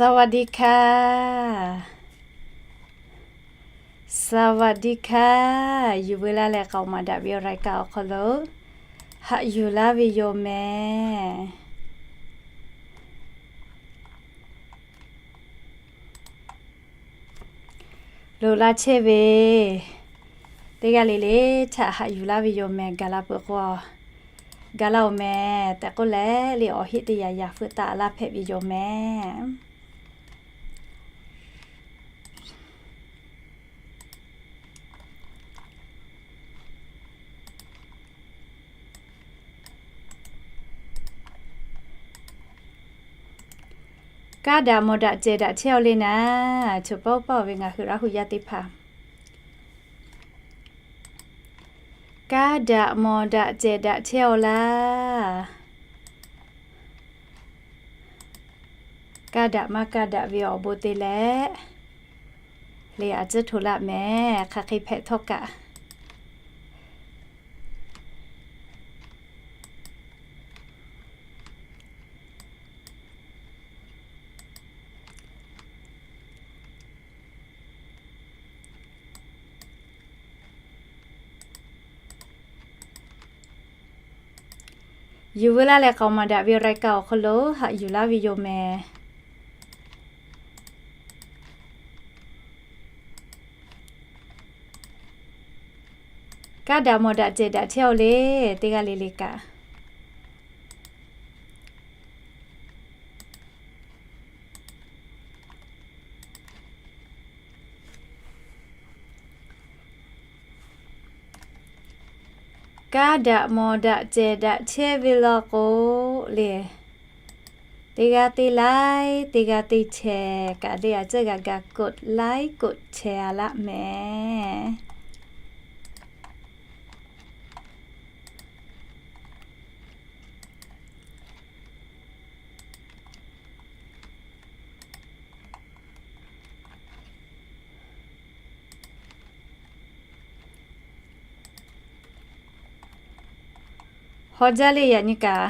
สวัสดีค่ะ สวัสดีค่ะ Yuˬ veu laˇ leh k'aoˍ maˍ daꞈ ve awˬ รายการ awˬ hk'aw lo haꞈ yuˬ laˇ ve yoˬ mehˍ. Loꞈ la chehˇ ve teˇ g'aˇ le le htaꞈ haꞈ yuˬ laˇ ve yoˬ mehˍ. Gaˬ la peuˬ k'o, gaˬ la-oˬ mehˍ tehꞈ k'oˆ leh, le awˬ heˆ teˇ yanˇ yanˇ feuˆ taˆ laˇ hpehꞈ ve yoˬ mehˍ. Kaˇ daꞈ mawˬ daꞈ cehˬ daꞈ chehˇ-aw le naˍ, choˬ paˇ oˇ paˇ-oˬ ve ngaˬ hui Laˇ hu yaˇ teˇ hpaˍ. Kaˇ daꞈ mawˬ daꞈ cehˬ daꞈ chehˇ-aw laˇ. Kaˇ daꞈ maˇ kaˇ daꞈ ve awˬ bon te leh, le a tcuhˇ htoꞈ laˇ mehˍ. Hk'aˬ hk'e hpehꞈ htawˇ kaꞈ, Yuˬ veu laˇ leh k'aoˍ maˍ daꞈ ve รายการ awˬ hk'aw lo haꞈ yuˬ laˇ ve yoˬ mehˍ. Kaˇ daꞈ mawˬ daꞈ cehˬ daꞈ chehˇ-aw le, teˇ g'aˇ le le kaꞈ. Kaˇ daꞈ mawˬ daꞈ cehˬ daꞈ chehˇ ve law k'o le, teˇ g'aˇ teˇ laiˉ teˇ g'aˇ teˇ chehˬ kaꞈ le, a tcuhˇ g'a ga กดไลค์ กดแชร์ a laˇ mehˍ. Haw jaˇ le yaꞈ nyi kaꞈ,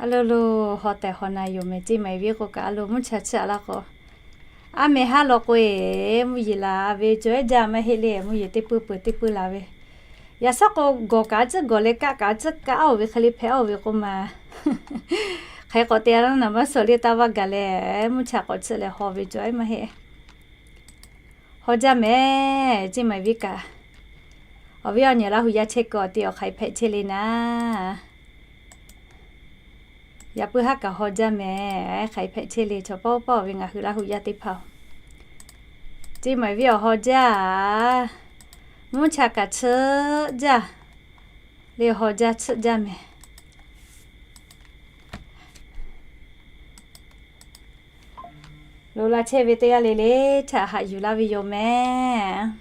a lo lo haw tehˬ haw na yoˬ mehˍ. Ceˇ maˍ-e viˉ k'o kaꞈ a lo mvuhˇ cha chiˇ a laˇ k'o, a mehˍ haˉ law k'o-e, mvuhˇ yeˬ la ve cawˬ ehˉ jaˇ maˇ heˆ le. Mvuhˇ yeˬ teˇ peuˇ peuˬ teˇ peuˇ la ve, yaꞈ shaˉ k'o gawˬ kaꞈ a tcuhˇ gawˬ leh kaˆ kaꞈ a tcuhˇ kaˆ-oˬ ve hk'e le hpehꞈ-oˬ ve k'oˆ ma. Hk'e k'awꞈ te a laˇ naˍ maˇ suh le, taˇ vaˇ gaˬ leh mvuhˇ cha k'awꞈ chiˇ leh haw ve cawˬ ehˉ maˇ heˆ. Haw jaˇ mehˍ. Ceˇ maˍ-e viˉ kaꞈ, awˬ viˉ awˬ nyi Laˇ hu yaˇ chehˇ kuiˬ awˬ ti awˬ hk'aˬ hk'e hpehꞈ chehˇ le naˍ, yaꞈ puiˉ haˉ kaꞈ haw jaˇ mehˍ. Hk'aˬ hk'e hpehꞈ chehˇ le, chaw pawˆ pawˆ ve ngaˬ hui Laˇ hu yaˇ teˇ hpaˍ-oˬ, ceˇ maˍ-e viˉ awˬ haw jaˇ, mvuhˇ cha kaꞈ chiˇ jaˇ le, haw jaˇ chiˇ jaˇ mehˍ. Loꞈ la chehˇ ve teˇ g'aˇ le le htaꞈ haꞈ yuˬ laˇ ve yoˬ mehˍ.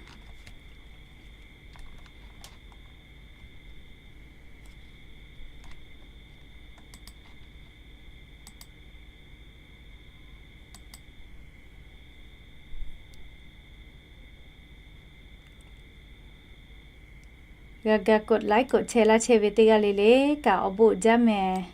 G'a ga กดไลค์ กดแชร์ laˇ chehˇ ve teˇ g'aˇ le le kaꞈ awˬ bon jaˇ mehˍ.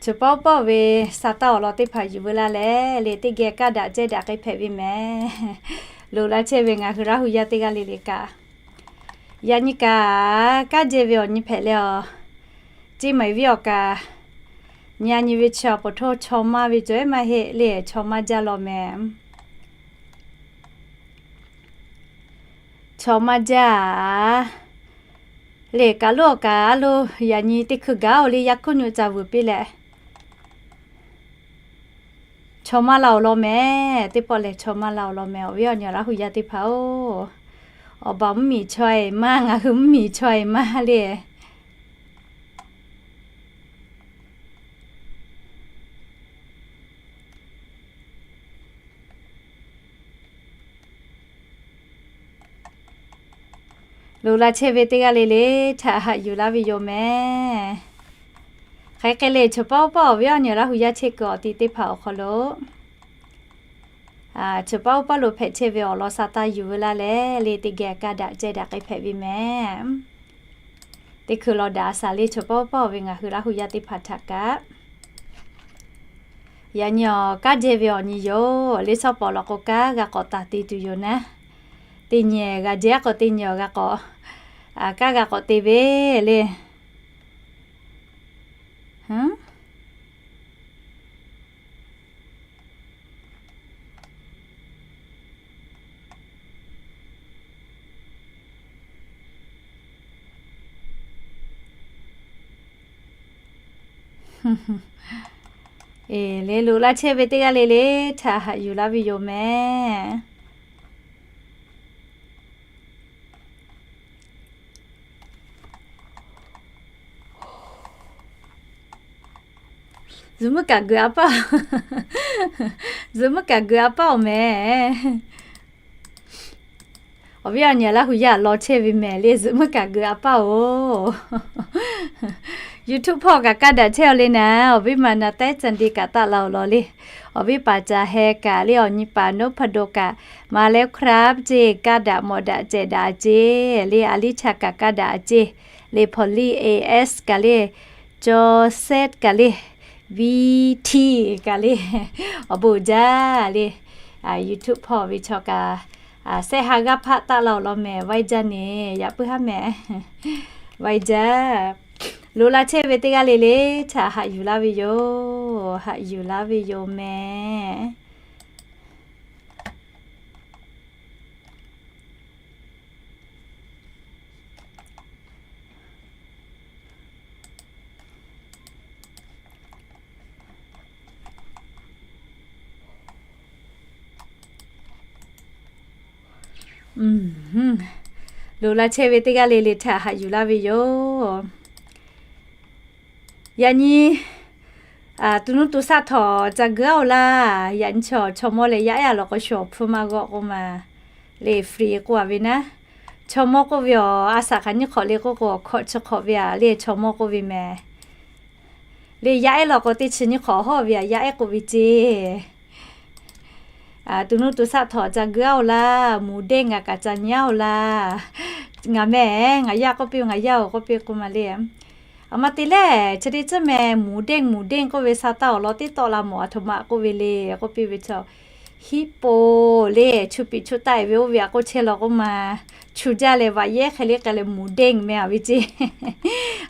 Chaw pawˆ pawˆ ve sa taˇ awˬ lawn teˇ hpaˍ yuˬ veu laˇ leh, le teˇ geh kaˇ daꞈ cehˇ daꞈ k'ai hpehꞈ ve mehˍ. Loꞈ la chehˇ ve ngaˬ hui Laˇ hu yaˇ teˇ g'aˇ le le kaꞈ, yaꞈ nyi kaꞈ kaˉ jehˇ ve awˬ nyi hpehꞈ leh-aˬ, ceˇ maˍ-e viˉ awˬ kaꞈ, nyi a nyi ve chi awˬ pawˍ htawˇ chaw maˇ ve cawˬ ehˉ maˇ heˆ le, chaw maˇ jaˇ law mehˍ. Chaw maˇ jaˇ le, kaꞈ loˉ awˬ kaꞈ a lo yaꞈ nyi teˇ hkui gaˬ-oˬ le, yaˇ hkuˇ nyu ca vuiˬ piˇ leh, chaw maˇ la awˬ lawn mehˍ. Teˇ pawˆ lehˬ chaw maˇ la awˬ lawn mehˍ. Awˬ viˉ awˬ nyi Laˇ hu yaˇ teˇ hpaˍ-oˬ, awˬ baˬ mvuhˇ miˬ chaw-e maˇ, ngaˬ hui mvuhˇ miˬ chaw-e maˇ le. Loꞈ la chehˇ ve teˇ g'aˇ le le htaꞈ haꞈ yuˬ laˇ ve yoˬ mehˍ. Hk'aˬ hk'e le, chawˬ paˇ oˇ paˇ awˬ viˉ awˬ nyi Laˇ hu yaˇ chehˇ kuiˬ awˬ ti teˇ hpaˍ awˬ hk'aw lo, chawˬ paˇ oˇ paˇ lo hpehꞈ chehˇ ve awˬ lawn sa taˇ yuˬ ve laˇ leh le, teˇ geh kaˇ daꞈ ceh daꞈ k'ai hpehꞈ ve mehˍ. Teˇ hkui law daꞈ a shaˍ le, chawˬ paˇ oˇ paˇ awˬ ve ngaˬ hui Laˇ hu yaˇ teˇ hpaˍ htaꞈ kaꞈ, yaꞈ nyi awˬ kanˉ jehˇ ve awˬ nyi yoˬ le. Shawˉ pawˍ law k'o, kanˉ g'a k'awꞈ taˍ te tuˬ yoˬ naˉ. Teˇ nyi g'a jehˇ k'o, teˇ nyi awˬ g'a k'awꞈ, kanˉ g'a k'awꞈ te ve le. Eˬ le, loꞈ la chehˇ ve teˇ g'aˇ le le htaꞈ haꞈ yuˬ laˇ ve yoˬ mehˍ. Zuhꞈ meuˇ kaꞈ geuꞈ a paˇ, zuhꞈ meuˇ kaꞈ geuꞈ a paˇ oˬ mehˍ. Awˬ viˉ awˬ nyi Laˇ hu yaˇ law chehˇ ve mehˍ le, zuhꞈ meuˇ kaꞈ geuꞈ a paˇ oˬ. YouTube hpawˇ kaꞈ kaˇ daꞈ chehˇ aw le naˉ, awˬ viˉ ma na taiˉ ca de kaꞈ taˆ la awˬ lawn le. Awˬ viˉ paˍ ca heh kaꞈ le, awˬ nyi paˍ นพดล kaꞈ มาแล้วครับ ceˇ, kaˇ daꞈ mawˬ daꞈ cehˬ daꞈ ceˇ le, a liˇ cha kaꞈ kaˇ daꞈ ceˇ le, พอลลี่ เอเอส kaꞈ le, จอเซต kaꞈ le, วีที kaꞈ le, awˬ bon jaˇ le. YouTube hpawˇ ve chaw kaꞈ, sehˆ ha g'aˇ hpaˆ taˆ la awˬ lawn mehˍ, vaiˇ jaˇ neˬ, yaꞈ puiˉ haˉ mehˍ, vaiˇ jaˇ. Loꞈ la chehˇ ve teˇ g'aˇ le le htaꞈ haꞈ yuˬ laˇ ve yoˬ, haꞈ yuˬ laˇ ve yoˬ mehˍ. Loꞈ la chehˇ ve teˇ g'aˇ le le htaꞈ haꞈ yuˬ laˇ ve yoˬ. Yaꞈ nyi, tu nuˇ tu shaˆ htawꞈ ca geu aˉ oˬ laˇ. Yaꞈ nyi chaw, chaw mawˇ leh yaˇ ehˉ a lawˬ k'o, shu awˬ hpfuhˇ maˇ g'awˆ k'oˆ ma le, free k'oˆ a ve naˉ. Chaw mawˇ k'oˆ ve awˬ a shaꞈ hk'aˬ nyiˇ hk'awꞈ le k'oˆ k'o, awˬ hkawꞈ chi hk'awꞈ ve a le, chaw mawˇ k'oˆ ve mehˍ. Le yaˇ ehˉ lawˬ k'o, teˇ chi nyiˇ hk'awꞈ hawˉ ve a, yaˇ ehˉ k'oˆ ve ceˇ. Tu nuˇ tu shaˆ htawꞈ ca geu aˉ oˬ laˇ, หมูเด้ง ngaˬ kaꞈ ca nyi aˉ oˬ laˇ. Ngaˬ mehˍ, ngaˬ yaˇ k'oˆ piˇ, ngaˬ yaˇ oˬ k'oˆ piˇ k'oˆ ma le. A ma te leh, chi teˇ ceuˬ mehˍ, หมูเด้ง หมูเด้ง k'oˆ ve sa taˇ awˬ lawn teˇ tawˆ la mawˬ a htoꞈ ma k'oˆ ve le k'oˆ piˇ ve chaw, hiˉ po le, chu piꞈ chu taˆ e ve oˇ ve a k'oˆ chehˇ law k'oˆ ma, chu jaˇ leh vaꞈ yehˉ hk'e le k'ai leh หมูเด้ง meh a ve ceˇ.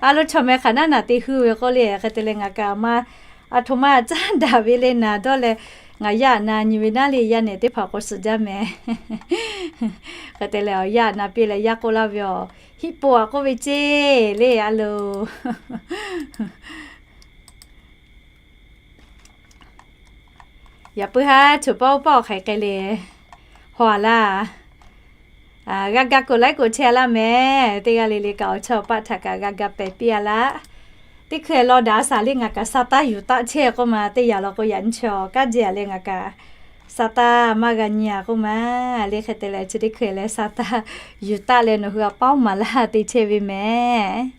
A lo chaw meh hk'aˬ naˉ naˬ te hui ve k'oˆ le, hk'e te leh ngaˬ kaꞈ a ma, a htoꞈ ma caˇ daꞈ ve le naˬ dawˇ leh, ngaˬ yaˇ na nyi ve naˉ le, yaˇ nehˬ teˇ hpaˍ k'o suhˍ jaˇ mehˍ. Hk'e te leh awˬ yaˇ na piˇ leh yaˇ k'oˆ laˇ ve awˬ, hiˉ po a k'oˆ ve ceˇ le a lo. Yaꞈ puiˉ haˉ, chawˬ paˇ oˇ paˇ awˬ hk'aˬ hk'e le, haw a laˇ. G'a ga กดไลค์ กดแชร์ a laˇ mehˍ. Teˇ g'aˇ le le kaꞈ awˬ chawˇ paˆ htaꞈ kaꞈ g'a ga pehˍ piˇ a laˇ. Teˇ hkui law daꞈ a shaˍ le ngaˬ kaꞈ sa taˇ yuˬ taˆ chehˇ k'oˆ ma, teˇ yanˇ law k'o yaꞈ nyi chaw kanˉ jehˬ a leh ngaˬ kaꞈ sa taˇ maˇ g'a nyi a k'oˆ ma. Le hk'e te leh chi teˇ hkui leh sa taˇ yuˬ taˆ leh nawˬ hui a paˉ maˍ laˇ te chehˇ ve mehˍ.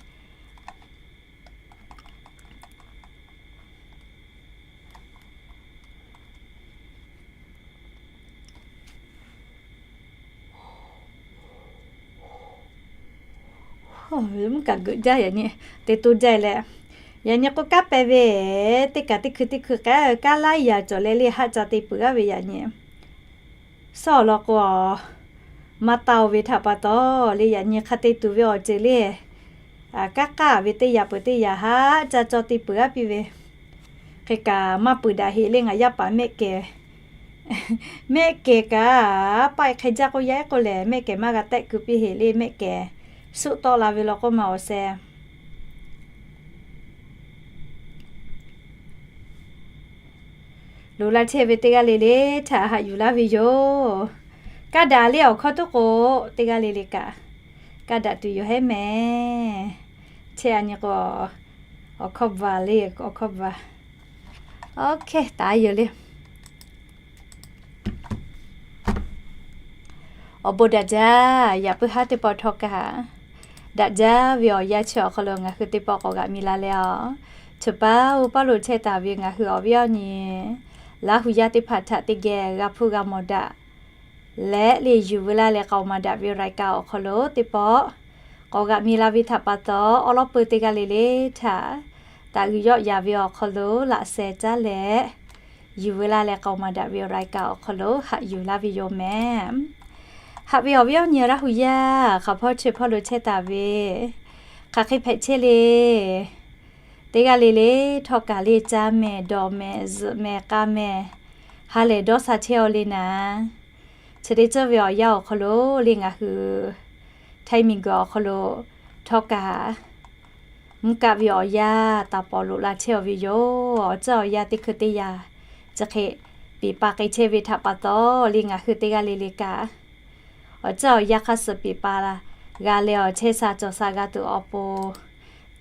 Mvuhˇ kaꞈ geuꞈ jaˇ yaꞈ nyi, te to jaˇ leh, yaꞈ nyi k'o kanˉ pehˍ ve, teˇ kaꞈ teˇ hkui teˇ hkui k'ai kanˉ laiˉ yaꞈ cawˬ leh le haˆ ca te peuˬ g'aˇ ve yaꞈ nyi. Suhˉ awˬ lawn k'o, maˇ taˇ oˬ ve htaꞈ pa taw le yaꞈ nyi hk'a te tuˬ ve awˬ ceuˬ le, kanˉ k'aˇ ve teˇ yaꞈ peuˬ teˇ yaꞈ haˆ ca caw te peuˬ g'aˇ piˇ ve. Hk'e kaꞈ maˇ peuˬ daꞈ heꞈ le ngaˬ yaˇ paˍ mehˆ kehˬ, mehˆ kehˬ kaꞈ paˆ hk'e jaˇ k'oˆ yaˇ ehˉ k'oˆ lehˬ, mehˆ kehˬ maˇ g'a tehˆ keu piˇ heꞈ le mehˆ kehˬ suhˆ tawˆ la ve law k'oˆ ma awˬ sheh. Loꞈ la chehˇ ve teˇ g'aˇ le le htaꞈ haꞈ yuˬ laˇ ve yoˬ. Kaˇ daꞈ le awˬ hkawˇ tuˉ k'o, teˇ g'aˇ le le kaꞈ kaˇ daꞈ tuˬ yoˬ hehˉ mehˍ. Chehˇ a nyi k'o, awˬ hkawˇ baˬ le, awˬ hkawˇ baˬ. Oˇ hkehˇ taˍ yoˬ le. Awˬ bon daꞈ jaˇ. Yaꞈ puiˉ haˉ teˇ pawˆ htawˇ kaꞈ, daꞈ jaˇ ve awˬ yanˇ chi awˬ hk'aw lo ngaˬ hui teˇ pawˆ k'awꞈ g'aꞈ mi la leh a, chi paˍ uˉ paˇ lo chehˇ taˍ ve ngaˬ hui awˬ viˉ awˬ nyi Laˇ hu yaˇ teˇ hpaˍ htaꞈ teˇ geh g'a hpuˇ g'a mawˬ daꞈ leh le yuˬ veu laˇ leh k'aoˍ maˍ daꞈ ve รายการ awˬ hk'aw lo teˇ pawˆ k'awꞈ g'aꞈ mi la ve htaꞈ pa taw, awˉ lawˉ peu teˇ g'aˇ le le htaꞈ taꞈ g'uiˬ yawˆ yaˍ ve awˬ hk'aw lo laꞈ sheh caˉ leh yuˬ veu laˇ leh k'aoˍ maˍ daꞈ ve รายการ awˬ hk'aw lo haꞈ yuˬ laˇ ve yoˬ mehˍ. Haꞈ ve awˬ viˉ awˬ nyi Laˇ hu yaˇ hk'aˬ hpawˇ chi hpawˇ lo chehˇ taˍ ve, hk'aˬ hk'e hpehꞈ chehˇ le. Teˇ g'aˇ le le htawˇ kaꞈ le caˇ mehˍ, dawˬ mehˍ, zuhꞈ mehˍ, k'a mehˍ, ha lehˬ dawˇ sha chehˇ aw le naˍ. Chi teˇ ceuˬ ve awˬ yanˇ awˬ hk'aw lo le ngaˬ hui Htaiˇ miˬguiˬ awˬ hk'aw lo htawˇ kaꞈ mvuhˇ kaˆ ve awˬ yanˇ taˍ pawˍ loꞈ la chehˇ aw ve yoˬ. Awˬ ceuˬ awˬ yanˇ teˇ hkui teˇ yanˇ chi hk'e peˍ pa k'ai chehˇ ve htaꞈ pa taw le ngaˬ hui teˇ g'aˇ le le kaꞈ awˬ ceuˬ awˬ yanˇ hk'aˇ suh peˍ pa g'a leh awˬ chehˇ sha cawˬ sha g'a tuˬ awˬ pon,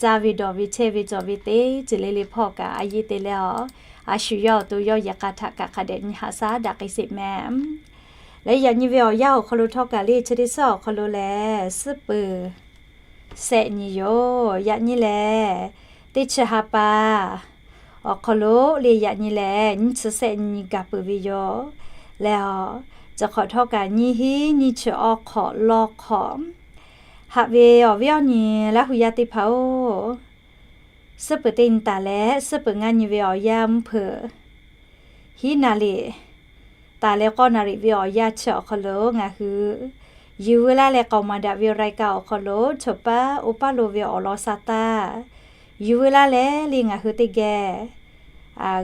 caˇ ve dawˬ ve chehˇ ve cawˬ ve teˇ ceuˬ le le hpawˇ kaꞈ a yeˇ te leh awˬ, a shu yawˇ awˬ to yawˇ yehˬ k'a htaꞈ kaꞈ hk'a dehꞈ nyi haꞈ shaˉ daꞈ k'ai sheˍ mehˍ. Leh yaꞈ nyi ve awˬ yanˇ awˬ hk'aw lo htawˇ kaꞈ le chi teˇ suhˉ awˬ hk'aw lo lehˬ suhˉ peuˬ shehˆ nyi yoˬ. Yaꞈ nyi lehˬ teˇ chi ha pa awˬ hk'aw lo le yaꞈ nyi lehˬ nyiˇ chi shehˆ nyi gaˬ peuˬ ve yoˬ. Leh awˬ, chi hk'awꞈ htawˇ kaꞈ nyiˇ hinˉ nyiˇ chi awˇ hk'awꞈ lawˇ hk'awꞈ. Haꞈ ve awˬ viˉ awˬ nyi Laˇ hu yaˇ teˇ hpaˍ-oˬ, suhˉ peuˬ teˇ nyi taˍ leh suhˉ peuˬ ngaˇ nyi ve awˬ yanˇ mvuhˇ hpeuꞈ hiˉ naˍ riˍ taˍ leh k'awˇ naˍ riˍ ve awˬ yanˇ chi awˬ hk'aw lo ngaˬ hui yuˬ veu laˇ leh k'aoˍ maˍ daꞈ ve รายการ awˬ hk'aw lo choˬ paˉ oˇ paˇ lo ve awˬ lawn sha taˇ yuˬ veu laˇ leh le ngaˬ hui teˇ geh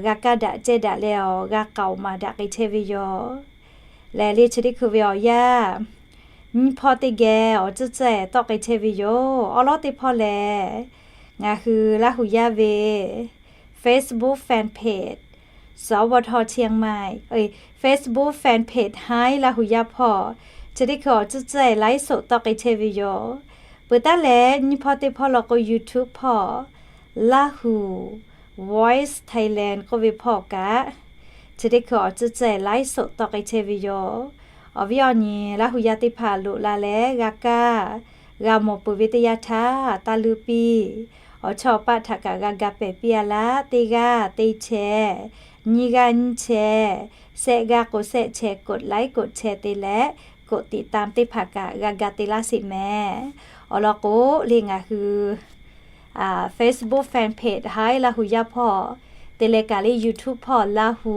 g'a kaˇ daꞈ cehˇ daꞈ leh awˬ g'a k'aoˍ maˍ daꞈ k'ai chehˇ ve yoˬ. Lehˬ le chi teˇ hkui ve awˬ yanˇ nyiˇ hpawˇ teˇ geh awˬ ceuˬ ceuˬ tawˆ k'ai chehˇ ve yoˬ. Awˉ lawˉ teˇ hpawˇ lehˬ ngaˬ hui Laˇ hu yaˇ ve Facebook fan page สวท.เชียงใหม่, Facebook fan page Hi Laˇ hu yaˇ hpawˇ chi teˇ hkui awˬ ceuˬ ceuˬ ไลฟ์สด tawˆ k'ai chehˇ ve yoˬ. Peuˬ taˉ leh nyiˇ hpawˇ teˇ hpawˇ law k'o YouTube hpawˇ Laˇ hu Voice Thailand k'oˆ ve hpawˇ kaꞈ chi teˇ hkui awˬ ceuˬ ceuˬ ไลฟ์สด tawˆ k'ai chehˇ ve yoˬ. Awˬ viˉ awˬ nyi Laˇ hu yaˇ teˇ hpaˍ loꞈ la leh g'a kaˇ g'a mawˬ peuˬ ve teˇ yanˇ htaˇ taˇ leuˇ piˇ. Awˬ chawˇ awˬ paˆ htaꞈ kaꞈ g'a ga pehˬ piˇ a laˇ, teˇ g'aˇ teˇ chehˇ, nyiˇ g'aˇ nyiˇ chehˇ, shehˆ g'aˇ k'o shehˆ chehˇ กดไลค์ กดแชร์ te leh กดติดตาม teˇ hpaˍ kaꞈ g'a ga te laˇ sheˍ mehˍ. Awˬ lawn k'o le ngaˬ hui Facebook fan page Hi Laˇ hu yaˇ hpawˇ te leh kaꞈ le YouTube hpawˇ Laˇ hu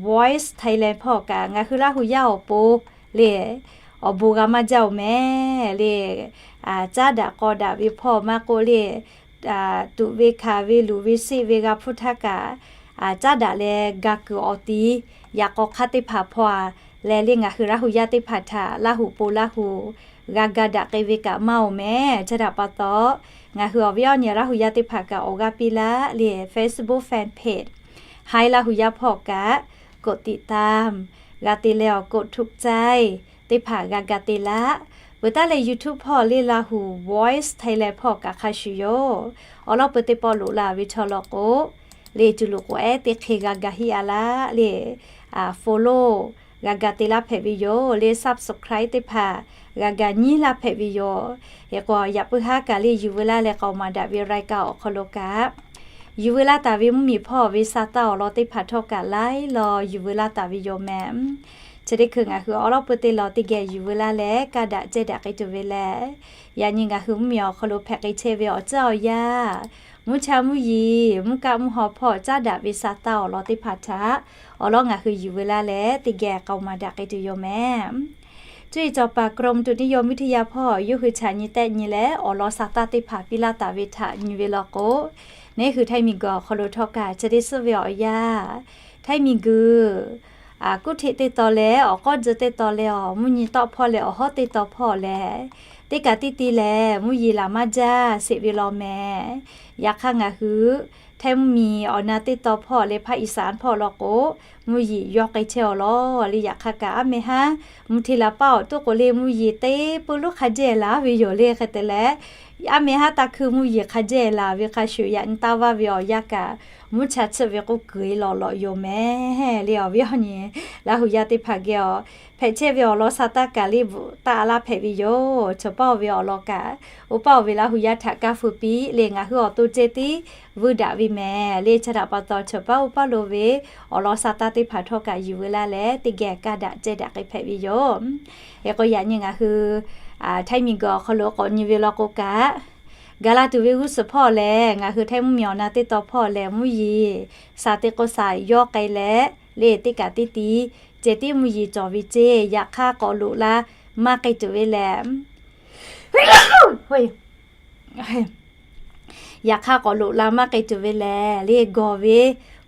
Voice Thailand hpawˇ kaꞈ ngaˬ hui Laˇ hu yaˇ awˬ pon le awˬ bon g'a maˇ jaˇ-oˬ mehˍ le. Caˉ daꞈ k'aw daꞈ ve hpawˇ maˇ k'oˆ le, tuꞈ ve hkanˍ ve luˬ ve sheˆ ve g'a hpuˇ htaˇ kaꞈ caˉ daꞈ leh ga kuiˬ awˬ ti yaꞈ k'aw hk'aˇ teˇ hpaˍ hpawˇ a leh le ngaˬ hui Laˇ hu yaˇ teˇ hpaˍ htaꞈ Laˇ hu pon Laˇ hu g'a ga daꞈ k'ai ve kaꞈ maˇ-oˬ mehˍ. Chi htaꞈ pa taw ngaˬ hui awˬ viˉ awˬ nyi Laˇ hu yaˇ teˇ hpaˍ kaꞈ awˬ g'aˇ piˇ laˇ le Facebook fan page Hi Laˇ hu yaˇ hpawˇ kaꞈ กดติดตาม g'a te leh awˬ กดถูกใจ teˇ hpaˍ g'a ga te laˇ. Peuˬ taˉ leh YouTube hpawˇ le Laˇ hu Voice Thailand hpawˇ kaꞈ hk'a shuˍ yoˬ. Awˬ lawn peu teˇ pawˆ loꞈ la ve chaw law k'o le cuˬ loꞈ k'o ehˉ teˇ hk'e g'a ga hiˆ a laˇ le follow g'a ga te laˇ hpehꞈ ve yoˬ. Le subscribe teˇ hpaˍ g'a ga nyiˉ laˇ hpehꞈ ve yoˬ. Hk'e k'o yaꞈ puiˉ haˉ kaꞈ le yuˬ veu laˇ leh k'aoˍ maˍ daꞈ ve รายการ awˬ hk'aw lo kaꞈ yuˬ veu laˇ taˍ ve mvuhˇmiˬ hpawˇ ve sa taˇ awˬ lawn teˇ hpaˍ htawˇ kaꞈ laiˉ law yuˬ veu laˇ taˍ ve yoˬ mehˍ. Chi teˇ hkui ngaˬ hui awˬ lawn peu teˇ law teˇ geh yuˬ veu laˇ leh kaˇ daꞈ cehˇ daꞈ k'ai tuˬ ve lehˬ, yaꞈ nyi ngaˬ hui mvuhˇmiˬ awˬ hk'aw lo hpehꞈ k'ai chehˇ ve awˬ ceuˬ awˬ yanˇ, mvuhˇ cha mvuhˇ yeˬ, mvuhˇ kaˆ mvuhˇ haw hpawˇ caˉ daꞈ ve sa taˇ awˬ lawn teˇ hpaˍ htaꞈ awˬ lawn ngaˬ hui yuˬ veu laˇ leh teˇ geh k'aoˍ maˍ daꞈ k'ai tuˬ yoˬ mehˍ. Cuˇ yiˍ cawˬ paˍ กรมอุตุนิยมวิทยา hpawˇ yawˇ hui chaꞈ nyi tehˆ nyi leh awˬ lawn sa taˇ teˇ hpaˍ piˇ laˇ taˍ ve htaꞈ nyi ve law k'o, neˇ hui Htaiˇ miˬguiˬ awˬ hk'aw lo htawˇ kaꞈ chi teˇ suhˉ ve awˬ yanˇ, Htaiˇ miˬguiˬ kuˉ hteꞈ teˇ taw leh awˬ k'awˇ jeh teˇ taw leh awˬ mvuhˇ nyi tawˆ hpawˇ leh awˬ hawˉ teˇ taw hpawˇ lehˬ, teˇ kaꞈ teˇ te lehˬ mvuhˇ yeˬ laˬ maˇ jaˇ sheˍ ve law mehˍ. Yaꞈ hk'aˇ ngaˬ hui Htaiˇ mvuhˇmiˬ awˬ na teˇ taw hpawˇ leh ภาคอีสาน hpawˇ law k'o, mvuhˇ yeˬ yawˇ k'ai chehˇ awˬ lawn le. Yaꞈ hk'aˇ kaꞈ aˉ meh haˉ mvuhˇ hteˇ la paˇ awˬ toˆ k'o le mvuhˇ yeˬ teˇ peu loˉ hk'a jehˇ laˬ ve yoˬ le. Hk'e te leh Aˉ meh haˉ taˇ hkui mvuhˇ yeˬ hk'a jehˇ laˬ ve hk'a shuˍ, yaꞈ nyi taˇ vaˇ ve awˬ yanˇ kaꞈ, mvuhˇ cha tsuhˆ ve k'oˆ kuiˬ e lawꞈ lawꞈ yoˬ mehˍ le. Awˬ viˉ awˬ nyi Laˇ huˍ yaˇ teˇ hpaˍ geh awˬ hpehꞈ chehˇ ve awˬ lawn sha taˇ kaˬ le bvuhꞈ taˆ laˇ hpehꞈ ve yoˬ. Chaw paˇ oˬ ve awˬ lawn kaꞈ, oˇ paˇ oˬ ve Laˇ huˍ yaˇ htaꞈ kaˇ feu piˇ le, ngaˬ hui awˬ to ceh tiˉ vuiˇ daꞈ ve mehˍ le. Chi htaꞈ pa taw, chaw paˇ oˇ paˇ lo ve awˬ lawn sha taˇ teˇ hpaˍ htawˇ kaꞈ yuˬ veu laˇ leh, teˇ geh kaˇ daꞈ ceh daꞈ k'ai hpehꞈ ve yoˬ. Hk'e k'o, yaꞈ nyi ngaˬ hui htaiˇ miˬ guiˬ awˬ hk'aw lo k'awꞈ nyi ve law k'o kaꞈ, gaˬ la tuˬ ve g'uˇ suhˍ hpawˇ lehˬ, ngaˬ hui htaiˇ mvuhˇ miˬ awˬ na teˇ tawn hpawˇ lehˬ, mvuhˇ yeˬ shaˍ teˇ k'oˆ shaˍ yawˇ k'ai leh, le teˇ kaꞈ teˇ ti ceh tiˉ mvuhˇ yeˬ cawˬ ve ceˇ. Yaꞈ hk'aˇ, k'awꞈ loꞈ la maˇ k'ai tuˬ ve lehˬ, yaꞈ hk'aˇ, k'awꞈ loꞈ la maˇ k'ai tuˬ ve lehˬ, le gawˬ ve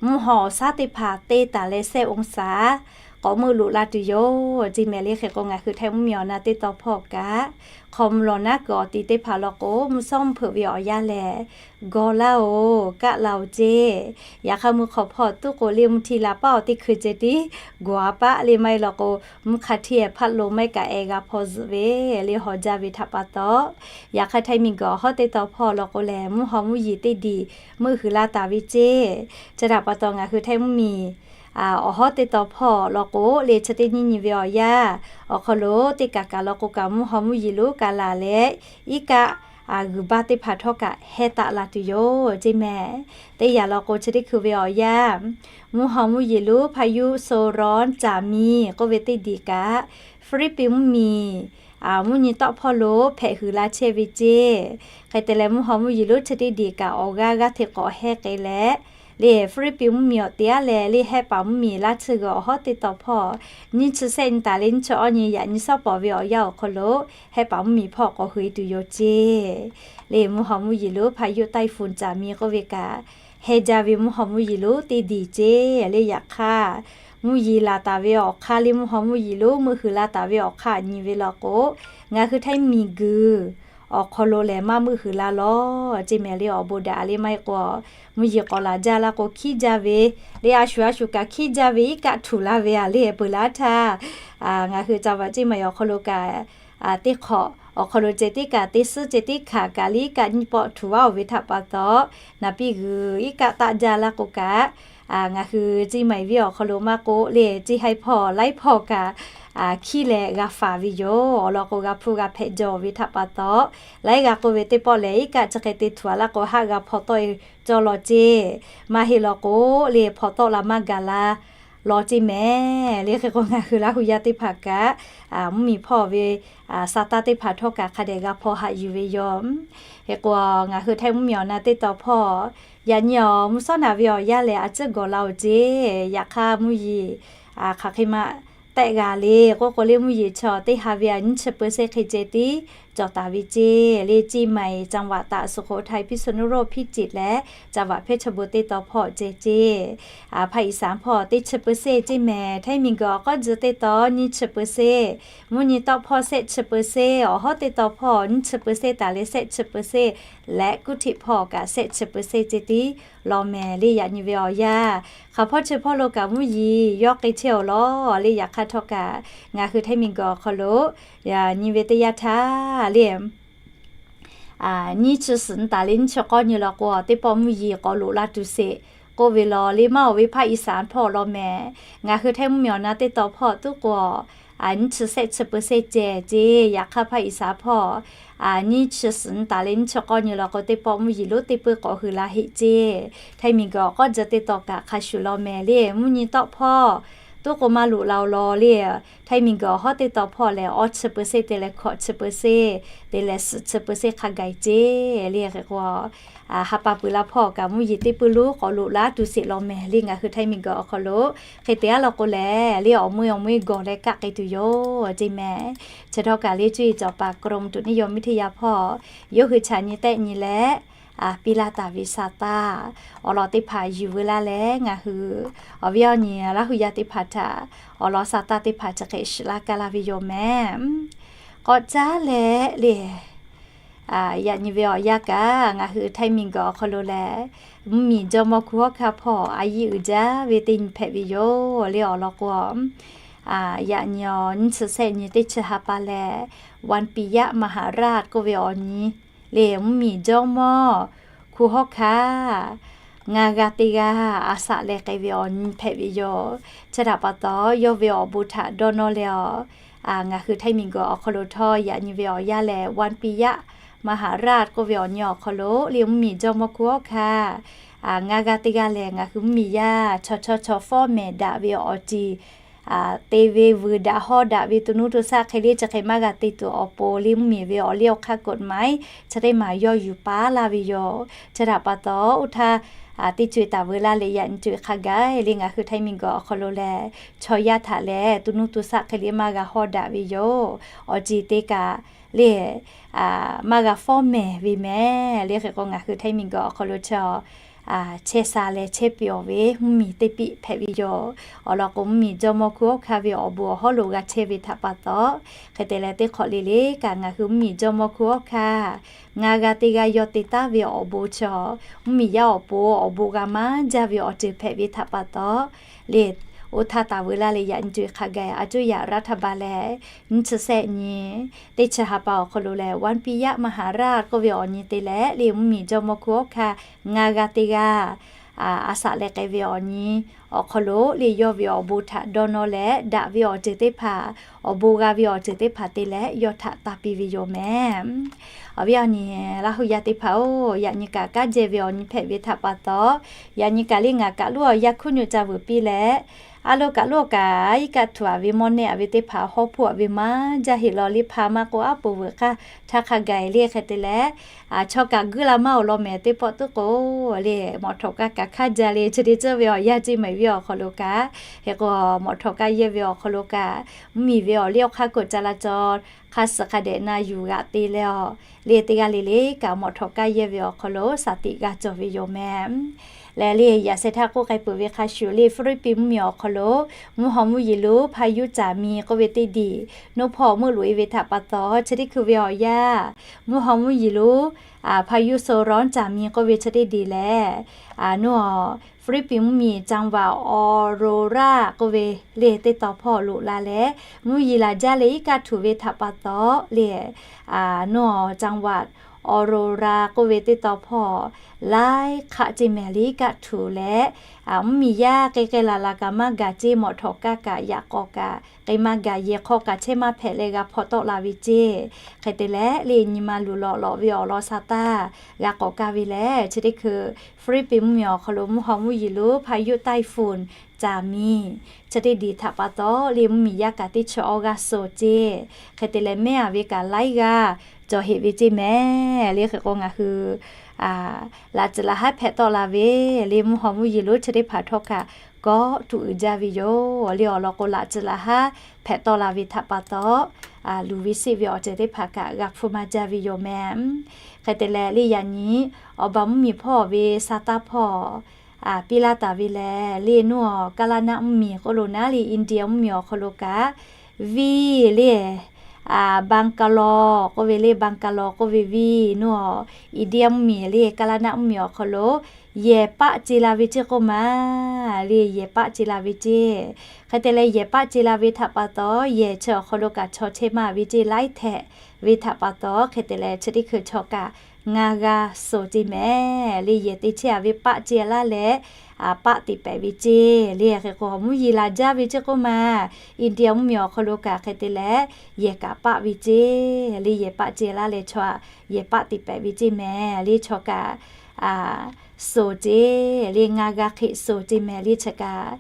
mvuhˇ haw awˬ shaˉ teˇ hpaˍ te taˍ leh shehˆ องศา k'awꞈ meuˆ loꞈ la tuˬ yoˬ ceˇ mehˍ le. Hk'e k'o, ngaˬ hui htaiˇ mvuhˇ miˬ awˬ na teˇ tawn hpawˇ kaꞈ, hk'aw mvuh lawˬ naˉ kuiˬ awˬ ti teˇ hpaˍ law k'o, mvuhˇ shawˉ mvuhˇ hpeuꞈ ve awˬ yanˇ lehˬ, gawˬ laˇ oˬ, kaˆ la oˬ ceˇ. Yaꞈ hk'aˇ, mvuhˇ hk'awꞈ hpawˇ tuˉ k'o le, mvuhˇ hti la paˉ awˬ teˇ hkui ceh tiˉ gawˬ a paˆ le, maˇ heˆ law k'o, mvuhˇ hk'a htiˇ hpaˆ lo maˇ heˆ kaꞈ ehˉ g'a hpaw zuhꞈ ve le, haw jaˇ ve htaꞈ pa taw. Yaꞈ hk'aˇ, htaiˇ miˬ guiˬ awˬ hawˉ teˇ tawn hpawˇ law k'o lehˬ, mvuhˇ haw mvuhˇ yeˬ teˇ diˬ meuˆ huiˍ la taˍ ve ceˇ. Chi htaꞈ pa taw, ngaˬ hui htaiˇ mvuhˇ miˬ awˬ hawˉ teˇ tawn hpawˇ law k'o le, chi teˇ nyiˇ nyi ve awˬ yanˇ awˬ hk'aw lo teˇ kaˬ kaˬ law k'o kaꞈ, mvuhˇ haw mvuhˇ yeˬ lonˉ kaꞈ laˬ leh, iˉ kaˆ g'uiˬ baˇ teˇ hpaˍ htawˇ kaꞈ heh taˆ la tuˬ yoˬ ceˇ mehˍ. Teˇ yanˇ law k'o, chi teˇ hkui ve awˬ yanˇ, mvuhˇ haw mvuhˇ yeˬ lonˉ พายุโซนร้อน Jami k'oˆ ve teˇ diˬ kaꞈ, Hpiˇliˇpiˆ mvuhˇ miˬ mvuhˇ nyi tawˆ hpawˇ lo hpehꞈ huiˍ la chehˇ ve ceˇ. Hk'e te leh, mvuhˇ haw mvuhˇ yeˬ lonˉ chi teˇ diˬ kaꞈ awˬ g'aˇ g'aˇ hteꞈ k'awꞈ heh k'ai leh, le Hpiˇliˇpiˆ mvuhˇ miˬ awˬ te aˉ leh le, hehˆ paˍ mvuhˇ miˬ laˇ tsuhˇ g'uiˬ awˬ hawˉ teˇ tawn hpawˇ, nyiˇ chi sehˆ nyi taˍ le nyiˇ chi awˇ nyi yaꞈ nyi shawˉ pawˍ ve awˬ yanˇ awˬ hk'aw lo hehˆ paˍ mvuhˇ miˬ hpawˇ k'awꞈ hui tuˬ yoˬ ceˇ. Le mvuhˇ haw mvuhˇ yeˬ lonˉ พายุไต้ฝุ่น Jami k'oˆ ve kaꞈ, heh jaˇ ve mvuhˇ haw mvuhˇ yeˬ lonˉ teˇ diˬ ceˇ. Le yaꞈ hk'aˇ, mvuhˇ yeˬ laˬ taˍ ve awˬ hk'aˇ le mvuhˇ haw mvuhˇ yeˬ lonˉ meuˆ huiˍ la taˍ ve awˬ hk'aˇ nyi ve law k'o, ngaˬ hui htaiˇ miˬ guiˬ awˬ hk'aw lo lehˬ maˇ meuˆ huiˍ la lawˬ ceˇ mehˍ le. Awˬ bon daꞈ le maˇ heˆ k'o, mvuhˇ yeˬ k'awꞈ laˬ jaˇ laˇ k'o, hkiˉ jaˇ ve le, a shuˍ a shuˍ kaꞈ hkiˉ jaˇ ve iˉ kaˆ htuˬ laˇ ve a le, peuˬ laˇ htaˇ, ngaˬ hui ca vaꞈ ceˇ mehˍ awˬ hk'aw lo kaꞈ, teˇ hk'awꞈ awˬ hk'aw lo ceh tiˉ kaꞈ teˇ suhˉ ceh tiˉ hkanˍ kaꞈ le iˉ kaˆ nyiˇ pawˆ htuˬ vaˇ oˬ ve htaꞈ pa taw, naˍ piˇ g'uiˬ iˉ kaˆ taˆ jaˇ laˇ k'o kaꞈ, ngaˬ hui ceˇ mehˍ viˉ awˬ hk'aw lo maˇ k'oˆ le, ceˇ haiˇ hpawˇ laiˉ hpawˇ kaꞈ hkiˉ leh g'a faˍ ve yoˬ. Awˬ lawn k'o, g'a hpuˇ g'a hpehꞈ jaw ve htaꞈ pa taw, laiˉ g'a k'oˆ ve teˇ pawˆ lehˬ, iˉ kaˆ chi hk'e te htuˬ a laˇ k'o, haˆ g'a hpaw tawˆ e cawˇ law ceˇ. Maˇ heˆ law k'o le, hpaw tawˆ la maˇ gaˬ la law ceˇ mehˍ le. Hk'e k'o, ngaˬ hui Laˇ huˍ yaˇ teˇ hpaˍ kaꞈ, mvuhˇ miˬ hpawˇ ve sa taˇ teˇ hpaˍ htawˇ kaꞈ hk'a dehꞈ g'a hpaw haꞈ yuˬ ve yoˬ. Hk'e k'o, ngaˬ hui htaiˇ mvuhˇ miˬ awˬ na teˇ tawn hpawˇ, yaꞈ nyi awˬ mvuhˇ shawˉ naˍ ve awˬ yanˇ lehˬ, a ciˉ gawˬ la oˬ ceˇ. Yaꞈ hk'aˇ, mvuhˇ yeˬ hk'aˬ hk'e ma tehˆ g'a le k'oˆ k'o le, mvuhˇ yeˬ chaw teˇ ha ve a nyiˇ chi เปอร์เซ็นต์ hk'e ceh tiˉ cawˬ taˍ ve ceˇ. Le ceˇ mehˍ จังหวัดตาก สุโขทัย พิษณุโลก พิจิตร leh จังหวัดเพชรบูรณ์ teˇ tawn hpawˇ ceh ceˇ. Hpaˇ iˍ saˍ hpawˇ teˇ chi เปอร์เซ็นต์ ceˇ mehˍ. Htaiˇ miˬ guiˬ awˬ k'awˇ tzuh teˇ tawn nyiˇ chi เปอร์เซ็นต์, mvuhˇ nyi tawˆ hpawˇ shehˆ chi เปอร์เซ็นต์, awˬ hawˉ teˇ tawn hpawˇ nyiˇ chi เปอร์เซ็นต์ taˍ leh shehˆ chi เปอร์เซ็นต์ leh kuˇ htiꞈ hpawˇ kaꞈ shehˆ chi เปอร์เซ็นต์ ceh tiˉ law mehˍ le. Yaꞈ nyi ve awˬ yanˇ, hk'aˬ hpawˇ chi hpawˇ lo kaꞈ mvuhˇ yeˬ yawˇ k'ai chehˇ awˬ lawn le. Yaꞈ hk'aˇ htawˇ kaꞈ, ngaˬ hui htaiˇ miˬ guiˬ awˬ hk'aw lo nyi ve teˇ yanˇ htaˇ le, nyiˇ chi suhˍ nyi taˍ le nyiˇ chi k'awˇ nyi law k'o, teˇ pawˆ mvuhˇ yeˬ k'awꞈ loꞈ la tuˬ sheˍ k'oˆ ve law le. Maˇ oˬ ve hpaˇ iˍ saˍ hpawˇ law mehˍ. Ngaˬ hui htaiˇ mvuhˇ miˬ awˬ na teˇ tawn hpawˇ tuˉ k'o, nyiˇ chi shehˆ chi เปอร์เซ็นต์ ceh ceˇ. Yaꞈ hk'aˇ hpaˇ iˍ saˍ hpawˇ nyiˇ chi suhˍ nyi taˍ le nyiˇ chi k'awˇ nyi law k'o, teˇ pawˆ mvuhˇ yeˬ lonˉ teˇ peuˇ k'awꞈ huiˍ la heˆ ceˇ. Htaiˇ miˬ guiˬ awˬ k'awˇ tzuh teˇ tawn kaꞈ hk'a shuˍ law mehˍ le. Mvuhˇ nyi tawˆ hpawˇ tuˉ k'o maˇ loꞈ la oˬ law le. Htaiˇ miˬ guiˬ awˬ hawˉ teˇ tawn hpawˇ lehˬ, awˇ chi เปอร์เซ็นต์ te leh hkawꞈ chi เปอร์เซ็นต์ te leh suhˍ chi เปอร์เซ็นต์ hk'a gaˬ ceˇ le. Hk'e k'o, ha pa peuˬ la hpawˇ kaꞈ mvuhˇ yeˬ teˇ peuˇ lonˉ k'awꞈ loꞈ la tuˬ sheˍ law mehˍ le. Ngaˬ hui htaiˇ miˬ guiˬ awˬ hk'aw lo hk'e te aˉ law k'o lehˬ le, awˬ meuˇ awˬ meuˇ gawˬ leh kaˆ k'ai tuˬ yoˬ ceˇ mehˍ. Chi htawˇ kaꞈ le, cuˇ yiˍ cawˬ paˍ กรมอุตุนิยมวิทยา hpawˇ yawˇ hui chaꞈ nyi tehˆ nyi leh piˇ laˇ taˍ ve sa taˇ awˬ lawn teˇ hpaˍ yuˬ veu laˇ leh, ngaˬ hui awˬ viˉ awˬ nyi Laˇ huˍ yaˇ teˇ hpaˍ htaꞈ awˬ lawn sa taˇ teˇ hpaˍ chi hk'e shiˍ laˇ kaˇ laˇ ve yoˬ mehˍ. K'awꞈ caˉ leh le, yaꞈ nyi ve awˬ yanˇ kaꞈ ngaˬ hui htaiˇ miˬ guiˬ awˬ hk'aw lo lehˬ, mvuhˇ miˬ jawˇmawˇ hkuˇ hawˉ hkanˇ hpawˇ a yiˇ uiˍ jaˇ ve teˇ nyi hpehꞈ ve yoˬ le. Awˬ lawn k'o, yaꞈ nyi awˬ nyiˇ chi shehˆ nyi teˇ chi ha pa lehˬ, วันปิยมหาราช k'oˆ ve awˬ nyi le mvuhˇmiˬ jawˇmawˇ hkunˉ hawˉ hkanˇ ngaˇ g'aˇ teˇ g'aˇ a shaꞈ leh k'ai ve awˬ nyi hpehꞈ ve yoˬ. Chi htaꞈ pa taw, yawˇ ve awˬ bon htaꞈ dawˇ nawˇ leh awˬ, ngaˬ hui Htaiˇ miˬguiˬ awˬ hk'aw lo htawˇ yaꞈ nyi ve awˬ yanˇ lehˬ, Wānpiˇ yaˆ Maˍhaˍraˆ k'oˆ ve awˬ nyi awˬ hk'aw lo le mvuhˇmiˬ jawˇmawˇ hkunˉ hawˉ hkanˇ ngaˇ g'aˇ teˇ g'aˇ lehˬ, ngaˬ hui mvuhˇmiˬ yaˇ chaw chaw chaw fawˉ mehˍ daꞈ ve awˬ ceuˬ te ve vuiˬ daꞈ hawˉ daꞈ ve to nuˇ to shaˆ hk'e le chi hk'e maˇ g'a te tuˬ awˬ pon le mvuhˇmiˬ ve awˬ liˇ awˬ hk'aˇ กฎหมาย chi teˇ maˬ yawˇ yuˬ paˉ laˇ ve yoˬ. Chi htaꞈ pa taw, oˇ htaˇ teˇ co-e taˍ veu laˇ leh yaꞈ nyi co-e hk'a gaˬ le ngaˬ hui Htaiˇ miˬguiˬ awˬ hk'aw lo lehˬ, chaw yaˇ htaꞈ lehˬ to nuˇ to shaˆ hk'e le maˇ g'a hawˉ daꞈ ve yoˬ. Awˬ ceuˬ te kaꞈ le maˇ g'a fawˉ mehˍ ve mehˍ le. Hk'e k'o, ngaˬ hui Htaiˇ miˬguiˬ awˬ hk'aw lo chaw chehˇ sha leh chehˇ piˇ awˬ ve mvuhˇmiˬ teˇ piˆ hpehꞈ ve yoˬ. Awˬ lawn k'o, mvuhˇmiˬ jawˇmawˇ hkunˉ hawˉ hkanˇ ve awˬ bon awˬ hawˉ lo g'a chehˇ ve htaꞈ pa taw, hk'e te leh teˇ hk'awꞈ le le kaꞈ ngaˬ hui mvuhˇmiˬ jawˇmawˇ hkunˉ hawˉ hkanˇ ngaˇ g'aˇ teˇ g'aˇ yawˇ te taˍ ve awˬ bon chaw, mvuhˇmiˬ yaˇ awˬ pon awˬ bon g'a maˇ jaˇ ve awˬ ceuˬ hpehꞈ ve htaꞈ pa taw, le oˇ htaˇ taˍ veu laˇ leh yaꞈ nyi co-e hk'a gaˬ อาจจะอยากรัฐบาล lehˬ, nyiˇ chi sehˆ nyi teˇ chi ha pa awˬ hk'aw lo lehˬ, Wānpiˇ yaˆ Maˍhaˍraˆ k'oˆ ve awˬ nyi te leh le mvuhˇmiˬ jawˇmawˇ hkunˉ hawˉ hkanˇ ngaˇ g'aˇ teˇ g'aˇ a shaꞈ leh k'ai ve awˬ nyi awˬ hk'aw lo le yawˇ ve awˬ bon htaꞈ dawˇ nawˇ leh daꞈ ve awˬ ceuˬ teˇ hpaˍ, awˬ bon g'a ve awˬ ceuˬ teˇ hpaˍ te leh yawˇ htaꞈ taˇ piˇ ve yoˬ mehˍ. Awˬ viˉ awˬ nyi Laˇ hu yaˇ teˇ hpaˍ-oˬ, yaꞈ nyi kaꞈ kanˉ jehˇ ve awˬ nyi hpehꞈ ve htaꞈ pa taw, yaꞈ nyi kaꞈ le ngaˬ kaꞈ loˉ awˬ yanˇ hkuˇ nyi ca vuiˬ piˇ leh, a loˉ kaꞈ loˉ kaꞈ iˉ kaˆ htuꞈ a ve mawˇ neˆ a ve teˇ hpaˍ hawˉ hpuˇ a ve maˇ jaˇ heˆ law le hpaˇ maˇ k'o aˉ poˍ veuꞈ k'aˇ htaˇ hk'a gaˬ le hk'e te leh, chaw kaꞈ guiˇ la maˇ awˬ lawn mehˍ teˇ pawˆ tuˉ k'o le mawꞈ htawꞈ kaˇ kaꞈ hk'aˇ jaˇ le chi te ceuˬ ve awˬ yanˇ ceˇ maˬ ve awˬ hk'aw lo kaꞈ, hk'e k'o mawꞈ htawꞈ kaˇ yehˇ ve awˬ hk'aw lo kaꞈ mvuhˇmiˬ ve awˬ liˇ awˬ hk'aˇ k'oˆ ca la caw hk'a suhˍ hk'a dehꞈ na yuˬ g'aꞈ te leh awˬ le teˇ g'aˇ le le kaꞈ mawꞈ htawꞈ kaˇ yehˇ ve awˬ hk'aw lo shaˍ tiꞈ g'a cawˬ ve yoˬ mehˍ. Lehˬ le yaꞈ sheh htaˇ k'oˆ k'ai peuˬ ve hk'a shuˍ le Hpiˇliˇpiˆ mvuhˇmiˬ awˬ hk'aw lo mvuhˇ haw mvuhˇ yeˬ lo พายุ Caˍmi k'oˆ ve teˇ diˬ nuˇ hpawˇ meuˆ loꞈ e ve htaꞈ pa taw chi teˇ hkui ve awˬ yanˇ mvuhˇ haw mvuhˇ yeˬ lo พายุโซนร้อน Caˍmi k'oˆ ve chi teˇ diˬ lehˬ, nuˇ Hpiˇliˇpiˆ mvuhˇmiˬ จังหวัด Aurora k'oˆ ve le teˇ taw hpawˇ loꞈ la leh mvuhˇ yeˬ laˬ jaˇ leh iˉ kaˆ htuꞈ ve htaꞈ pa taw le, nuˇ จังหวัด Aurora k'oˆ ve teˇ taw hpawˇ laiˉ hk'aˆ ceˇ mehˍ le iˉ kaˆ htuꞈ leh, mvuhˇmiˬ yaˇ k'ai k'ai laˬ laˬ kaꞈ maˇ gaˬ ceˇ mawꞈ htawꞈ kaˇ kaꞈ yaꞈ k'awꞈ kaꞈ k'ai maˇ gaˬ yehˬ hk'aw kaꞈ chehˇ maˇ hpehꞈ leh g'a hpaw tawˆ la ve ceˇ. Hk'e te leh le nyi ma luˬ lawꞈ lawꞈ ve awˬ lawn sha taˇ g'a k'awꞈ kaˇ ve lehˬ, chi teˇ hkui Hpiˇliˇpiˆ mvuhˇmiˬ awˬ hk'aw lo mvuhˇ haw mvuhˇ yeˬ lo พายุไต้ฝุ่น Caˍmi chi teˇ diˬ htaꞈ pa taw le mvuhˇmiˬ yaˇ kaꞈ teˇ chi awˇ g'aˇ suh ceˇ. Hk'e te leh mehˉ a ve kaꞈ laiˉ g'aˇ cawˬ heꞈ ve ceˇ mehˍ le. Hk'e k'o ngaˬ hui laꞈ tcuh laꞈ haˉ hpehꞈ tawˆ la ve le mvuhˇ haw mvuhˇ yeˬ lo chi teˇ hpaˍ htawˇ kaꞈ kawˆ tuꞈ uiˍ jaˇ ve yoˬ le. Awˬ lawn k'o laꞈ tcuh laꞈ haˉ hpehꞈ tawˆ la ve htaꞈ pa taw, luˬ ve seˆ ve awˬ ceuˬ teˇ hpaˍ kaꞈ g'a hpfuhˇ maˇ jaˇ ve yoˬ mehˍ. Hk'e te leh le yaꞈ nyi awˬ baˬ mvuhˇmiˬ hpawˇ ve sha taˇ hpawˇ piˇ laˇ taˍ ve lehˬ, le nuˇ awˬ Kaˇlaˇ naˆ mvuhˇmiˬ k'oˆ lo naˉ le India mvuhˇmiˬ awˬ hk'aw lo kaꞈ viˇ le Bangalore k'oˆ ve le Bangalore k'oˆ ve viˇ nuˇ awˬ India mvuhˇmiˬ le Kaˇlaˇ naˆ mvuhˇmiˬ awˬ hk'aw lo yehˬ paˆ ce la ve ceˇ k'oˆ ma le yehˬ paˆ ce la ve ceˇ. Hk'e te leh yehˬ paˆ ce la ve htaꞈ pa taw yehˬ chi awˬ hk'aw lo kaꞈ chaw chehˇ maˇ ve ceˇ laiˉ htehꞈ ve htaꞈ pa taw hk'e te leh chi teˇ hkui chaw kaꞈ ngaˇ g'aˇ suh ceˇ mehˍ le. Yehˬ te chehˇ a ve paˆ ce laˇ leh paˆ teꞈ pehˍ ve ceˇ le. Hk'e k'o mvuhˇ yeˬ laˬ jaˇ ve ceˇ k'oˆ ma India mvuhˇmiˬ awˬ hk'aw lo kaꞈ hk'e te leh yehˬ kaꞈ paˆ ve ceˇ le. Yehˬ paˆ ce laˇ leh chaw yehˬ paˆ teꞈ pehˍ ve ceˇ mehˍ le chaw kaꞈ suh ceˇ le ngaˇ g'aˇ hk'e suh ceˇ mehˍ le chi kaꞈ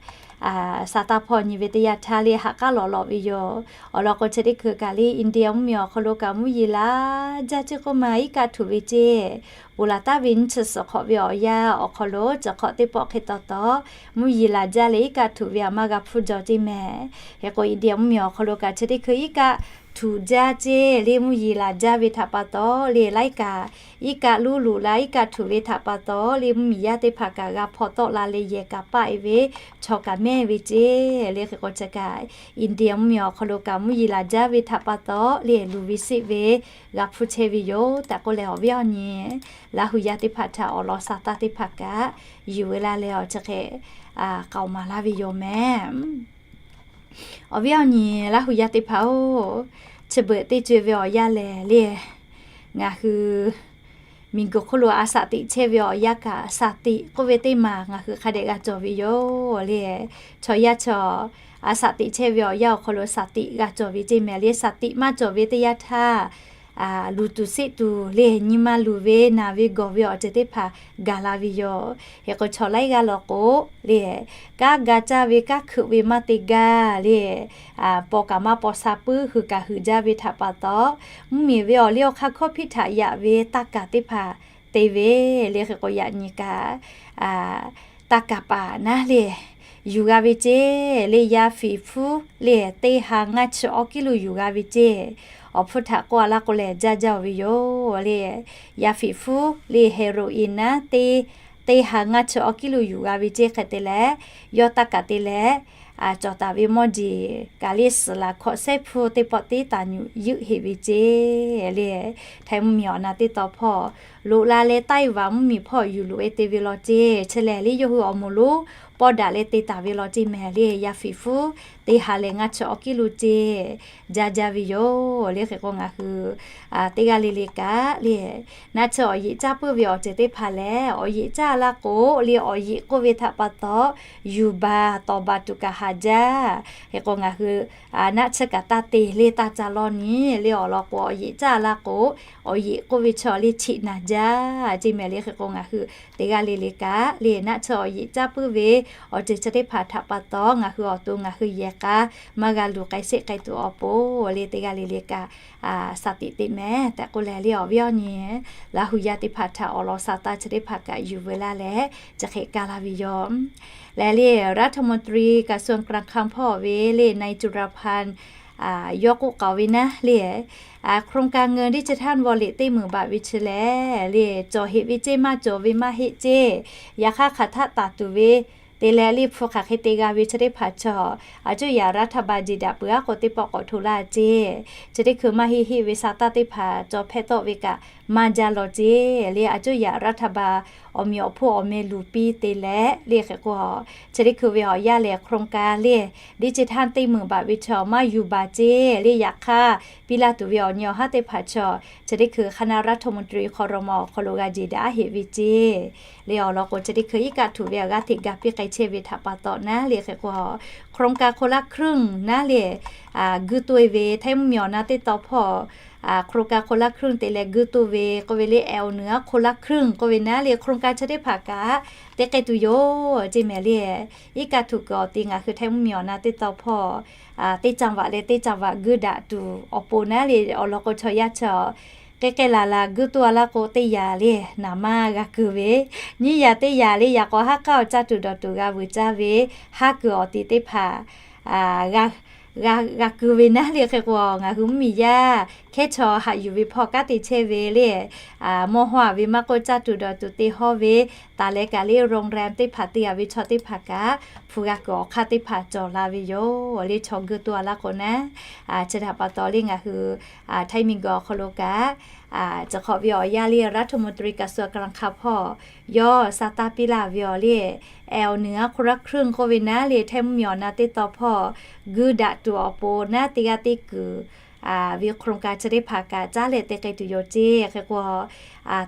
sha taˇ hpawˇ nyi ve teˇ yanˇ htaˇ le ha k'aˉ lawꞈ lawꞈ ve yoˬ. Awˬ lawn k'o chi teˇ hkui kaꞈ le India mvuhˇmiˬ awˬ hk'aw lo kaꞈ mvuhˇ yeˬ laˬ jaˇ ceˇ k'oˆ ma iˉ kaˆ htuꞈ ve ceˇ. Ponˬ laˬ taˍ ve nyiˇ chi suhˍ hk'awꞈ ve awˬ yanˇ awˬ hk'aw lo chi hk'awꞈ teˇ pawˆ hk'e taw taw mvuhˇ yeˬ laˬ jaˇ leh iˉ kaˆ htuꞈ ve aꞈ maˇ g'a hpfuhˇ jaw ceˇ mehˍ. Hk'e k'o India mvuhˇmiˬ awˬ hk'aw lo kaꞈ chi teˇ hkui iˉ kaˆ htuꞈ jaˇ ceˇ le mvuhˇ yeˬ laˬ jaˇ ve htaꞈ pa taw le laiˉ kaꞈ iˉ kaˆ luˉ luꞈ la iˉ kaˆ htuꞈ ve htaꞈ pa taw le mvuhˇmiˬ yaˇ teˇ hpaˍ kaꞈ g'a hpaw tawˆ la leh yehˬ kaꞈ paˆ e ve chaw kaꞈ mehˇ ve ceˇ le. Hk'e k'o chi kaꞈ India mvuhˇmiˬ awˬ hk'aw lo kaꞈ mvuhˇ yeˬ laˬ jaˇ ve htaꞈ pa taw le luˬ ve seˆ ve g'a hpfuhˇ chehˇ ve yoˬ tehꞈ k'oˆ leh awˬ viˉ awˬ nyi Laˇ hu yaˇ teˇ hpaˍ htaꞈ awˬ lawn sha taˇ teˇ hpaˍ kaꞈ yuˬ ve laˇ leh awˬ chi hk'e k'aoˍ maˍ laˇ ve yoˬ mehˍ. Awˬ viˉ awˬ nyi Laˇ hu yaˇ teˇ hpaˍ-oˬ, chi beuꞈ teˇ co-e ve awˬ yanˇ lehˬ le ngaˬ hui miˬguiˬ hk'oˆ lo a shaꞈ teꞈ chehˇ ve awˬ yanˇ kaꞈ shaˍ tiꞈ k'oˆ ve teˇ maˬ ngaˬ hui hk'a dehꞈ g'a cawˬ ve yoˬ le. Chaw yaˇ chaw a shaꞈ teꞈ chehˇ ve awˬ yanˇ awˬ hk'aw lo shaˍ tiꞈ g'a cawˬ ve ceˇ mehˍ le. Shaˍ tiꞈ maˇ cawˬ ve teˇ yanˇ htaˇ, luˬ tuˬ seˆ tuˬ le, nyi ma luˬ ve, naˬ ve gawˬ ve awˬ ceuˬ teˇ hpaˍ gaˬ la ve yoˬ. Hk'e k'o chaw laiˉ g'aˇ law k'o le, kanˉ ga caˇ ve kanˉ hkeuꞈ ve maˇ te gaˇ le, paw kaꞈ maˇ paw sha puiˉ, hui kaꞈ huiˍ jaˇ ve htaꞈ pa taw, mvuhˇmiˬ ve awˬ liˇ awˬ hk'aˇ hkawˇ hpiˇ htaꞈ yaꞈ ve taˇ kaˍ teˇ hpaˍ te ve le. Hk'e k'o yaꞈ nyi kaꞈ taˇ kaˍ paˍ naˉ le yuˬ g'a ve ceˇ le. Yaˇ fiˍ hpfuhˇ le teˇ ha ngaˇ chi awˇ kiˉ lo yuˬ g'a ve ceˇ. Awˬ hpfuhˇ htaꞈ k'oˆ a laˇ k'o lehˬ, jaˇ jaˇ-oˬ ve yoˬ le. Yaˇ fiˍ hpfuhˇ le heroin naˉ teˇ, teˇ ha ngaˇ chi awˇ kiˉ lo yuˬ g'a ve ceˇ. Hk'e te leh, yawˇ taˇ kaˍ te leh cawˬ taˍ ve mawˇ jeˬ kaꞈ le suhˍ laˬ hkawꞈ shehˉ hpu teˇ pawˆ teˇ taˍ nyuꞈ yeuˆ heꞈ ve ceˇ le. Htaiˇ mvuhˇmiˬ awˬ na teˇ taw hpawˇ loꞈ la leh Taiˇ vaꞈ mvuhˇmiˬ hpawˇ yuˬ loꞈ e te ve law ceˇ. Chi lehˬ le yawˇ hui awˬ moˍ lonˉ pawˇ daꞈ leh te taˍ ve law ceˇ mehˍ le. Yaˇ fiˍ hpfuhˇ teˇ ha leh ngaˇ chi awˇ kiˉ lo ceˇ. Jaˇ jaˇ ve yoˬ le. Hk'e k'o ngaˬ hui teˇ g'aˇ le le kaꞈ le, naˆ tsuhˇ awˬ yeꞈ caˇ puiˉ ve awˬ ceuˬ teˇ hpaˍ lehˬ, awˬ yeꞈ caˇ laˇ k'o le, awˬ yeꞈ k'oˆ ve htaꞈ pa taw yuˬ baˬ tawˍ baˬ tuˬ kaꞈ haˍ jaˇ. Hk'e k'o ngaˬ hui naˆ tsuhˇ kaꞈ taˇ te le, taˇ ca law nyi le. Awˬ lawn k'o awˬ yeꞈ caˇ laˇ k'o, awˬ yeꞈ k'oˆ ve chaw le cheꞈ naˍ jaˇ ceˇ mehˍ le. Hk'e k'o ngaˬ hui teˇ g'aˇ le le kaꞈ le, naˆ tsuhˇ awˬ yeꞈ caˇ puiˉ ve awˬ ceuˬ chi teˇ hpaˍ htaꞈ pa taw ngaˬ hui awˬ to ngaˬ hui yehˬ k'a maˇ g'a luˬ k'ai sheˆ k'ai tuˬ awˬ pon le, teˇ g'aˇ le le kaꞈ shaˍ tiꞈ teꞈ mehˍ tehꞈ k'oˆ leh le, awˬ viˉ awˬ nyi Laˇ hu yaˇ teˇ hpaˍ htaꞈ awˬ lawn sa taˇ chi teˇ hpaˍ kaꞈ yuˬ veu laˇ leh chi hk'e kaˇ laˇ ve yoˬ. Lehˬ le, รัฐมนตรีกระทรวงการคลัง hpawˇ ve le นายจุลพันธ์ yawˇ k'oˆ k'aoˍ ve naˉ le, โครงการเงินดิจิทัลวอลเล็ต teˇ meunˍ baꞈ ve chi lehˬ le, cawˬ heꞈ ve ceˇ maˇ cawˬ ve maˇ heˆ ceˇ. Yaꞈ hk'aˇ hk'aˬ htaˆ taˍ tuˬ ve te leh le hpu hk'aˬ hk'e te g'a ve chi teˇ hpaˍ chaw, a cuˇ yaꞈ รัฐบาล jeˬ daꞈ peuˬ aˉ k'o teˇ pawˆ k'awꞈ hto laˇ ceˇ. Chi teˇ hkui maˇ heˆ heˆ ve sa taˇ teˇ hpaˍ cawˬ hpehˇ tawˆ ve kaꞈ maˇ jaˇ lawˬ ceˇ le. A cuˇ yaꞈ รัฐบาล awˬ meꞈ awˬ hponˇ awˬ meh luˬ piˇ te leh le, hk'e k'o chi teˇ hkui ve awˬ yanˇ lehˬ โครงการ le ดิจิทัล teˇ meunˍ baꞈ ve chaw maˇ yuˬ baˬ ceˇ le. Yaꞈ hk'aˇ piˇ laˇ tuˬ ve awˬ nyi awˬ haˉ teˇ hpaˍ chaw chi teˇ hkui คณะรัฐมนตรี ครม. awˬ hk'aw lo g'a jeˬ daꞈ aˉ heꞈ ve ceˇ le. Awˬ lawn k'o chi teˇ hkui iˉ kaˆ htuꞈ ve awˬ g'aˇ hteꞈ ga piˇ k'ai chehˇ ve htaꞈ pa taw naˉ le, hk'e k'o โครงการคนละครึ่ง naˉ le, guˇ toˆ-e ve Htaiˇ mvuhˇmiˬ awˬ na teˇ taw hpawˇ โครงการคนละครึ่ง te leh guˇ toˆ ve k'oˆ ve le, แอลเหนือคนละครึ่ง k'oˆ ve naˉ le, โครงการ chi teˇ hpaˍ kaꞈ teˇ k'ai tuˬ yoˬ ceˇ mehˍ le. Iˉ kaˆ htuꞈ kuiˬ awˬ ti ngaˬ hui Htaiˇ mvuhˇmiˬ awˬ na teˇ taw hpawˇ teˇ จังหวัด leh teˇ จังหวัด guˇ daꞈ tuˬ awˬ pon naˉ le, awˬ lawn k'o chaw yaˇ chaw k'ehˉ k'ehˉ la la guˇ toˆ a laˇ k'o teˇ yanˇ le naˍ maˇ g'a kuiˬ ve, nyiˇ yanˇ teˇ yanˇ le yaꞈ k'aw haˉ k'aˉ awˬ caˇ tuˬ dawˬ tuˬ g'a vuiˬ caˇ ve haˉ kuiˬ awˬ ti teˇ hpaˍ g'a kuiˬ ve naˉ le, hk'e k'o ngaˬ hui mvuhˇmiˬ yaˇ hkehˉ chaw haꞈ yuˬ ve hpawˇ kanˉ te chehˇ ve le, mawˇ hawˇ-a ve maˇ k'oˆ caˇ tuˬ dawˬ tuˬ te hawˇ ve taˍ leh kaꞈ le โรงแรม teˇ hpaˍ te-a ve chaw teˇ hpaˍ kaꞈ hpu g'a kuiˬ awˬ hk'aˇ teˇ hpaˍ cawˬ la ve yoˬ le. Chaw guˇ toˆ a laˇ k'o naˉ, chi htaꞈ pa taw le ngaˬ hui Htaiˇ miˬguiˬ awˬ hk'aw lo kaꞈ, chi hk'awꞈ ve awˬ yanˇ le รัฐมนตรีกระทรวงการคลัง hpawˇ yawˇ sa taˇ piˇ laˇ ve awˬ le, แอลเหนือคนละครึ่ง k'oˆ ve naˉ le, Htaiˇ mvuhˇmiˬ awˬ na teˇ taw hpawˇ guˇ daꞈ tuˬ awˬ pon naˉ teˇ g'aˇ teˇ kuiˬ ve โครงการ chi teˇ hpaˍ kaꞈ caˉ leh te k'ai tuˬ yoˬ ceˇ. Hk'e k'o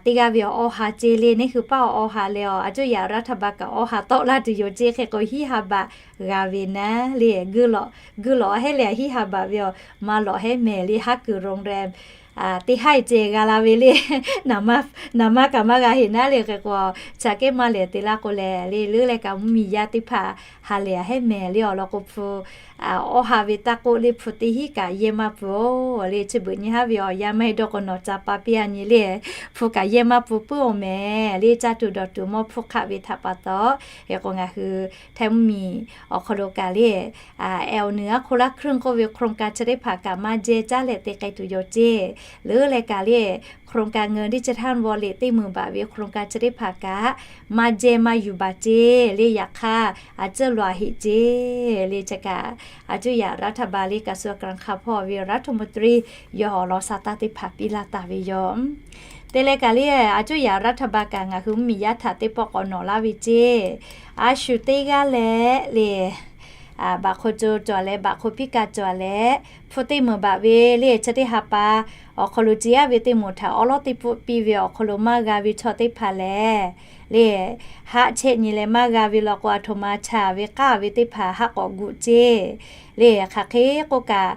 teˇ g'aˇ ve awˬ awˇ ha ceˇ le, neˇ hui paˇ awˬ awˇ ha leh awˬ a cuˇ yaꞈ รัฐบาล kaꞈ awˇ ha tawˆ laˇ tuˬ yoˬ ceˇ. Hk'e k'o hiˉ ha baꞈ g'a ve naˉ le, guˇ lawꞈ hehˉ leh hiˉ ha baꞈ ve awˬ maˇ lawꞈ hehˉ mehˍ le, haˉ kuiˬ โรงแรม teˇ haˉ-e ceh g'a la ve le. Naˍ maˇ kaꞈ maˇ g'a heꞈ naˉ le, hk'e k'o chi aꞈ kehˉ maˇ lehˬ te laˇ k'o lehˬ le, leuˉ leh kaꞈ mvuhˇmiˬ yaˇ teˇ hpaˍ ha lehˬ a hehˉ mehˍ le. Awˬ lawn k'o hpu awˇ ha ve taˇ k'oˆ le, hpu teˇ hinˉ kaꞈ yehˇ maˇ pun-oˬ le. Chi beuꞈ nyi haˉ ve awˬ yanˇ maˇ heˆ dawˇ k'o nawˬ ca pa piˇ-a nyi le, hpu kaꞈ yehˇ maˇ pun puiˉ-oˬ mehˍ le. Caˇ tuˬ dawˬ tuˬ mawˇ hpfuhˇ hk'aˆ ve htaꞈ pa taw, hk'e k'o ngaˬ hui Htaiˇ mvuhˇmiˬ awˬ hk'aw lo kaꞈ le, แอลเหนือคนละครึ่ง k'oˆ ve โครงการ chi teˇ hpaˍ kaꞈ maˇ jehˇ caˉ leh te k'ai tuˬ yoˬ ceˇ. Leuˉ leh kaꞈ le โครงการเงินดิจิทัลวอลเล็ต teˇ meunˍ baꞈ ve โครงการ chi teˇ hpaˍ kaꞈ maˇ jehˇ maˇ yuˬ baˬ ceˇ le. Yaꞈ hk'aˇ a cuˇ lawˬ-a heꞈ ceˇ le. Chi kaꞈ a cuˇ yaꞈ รัฐบาล le กระทรวงการคลัง hpawˇ ve รัฐมนตรี yawˇ awˬ lawn sa taˇ teˇ hpaˍ piˇ laˇ taˍ ve yoˬ. Te leh kaꞈ le, a cuˇ yaꞈ รัฐบาล kaꞈ ngaˬ hui mvuhˇmiˬ yaˇ htaꞈ teˇ pawˆ k'awꞈ nawꞈ laˇ ve ceˇ. A shu teˇ g'aˇ leh le, baꞈ hk'o co cawˬ leh baꞈ hk'o piˇ kaˇ cawˬ leh, hpu teˇ meunˍ baꞈ ve le chi teˇ ha pa awˬ hk'aw lo ce yaˇ ve teˇ moˍ htaꞈ awˉ lawˉ teˇ pfuhˆ piˇ ve awˬ hk'aw lo maˇ g'a ve chaw teˇ hpaˍ lehˬ, le haˆ chehˇ nyi leh maˇ g'a ve law k'o, aˬ htoꞈ ma chaˍ ve k'aˇ ve teˇ hpaˍ haˆ k'awꞈ guꞈ ceˇ. Le hk'aˬ hk'e k'oˆ kaꞈ,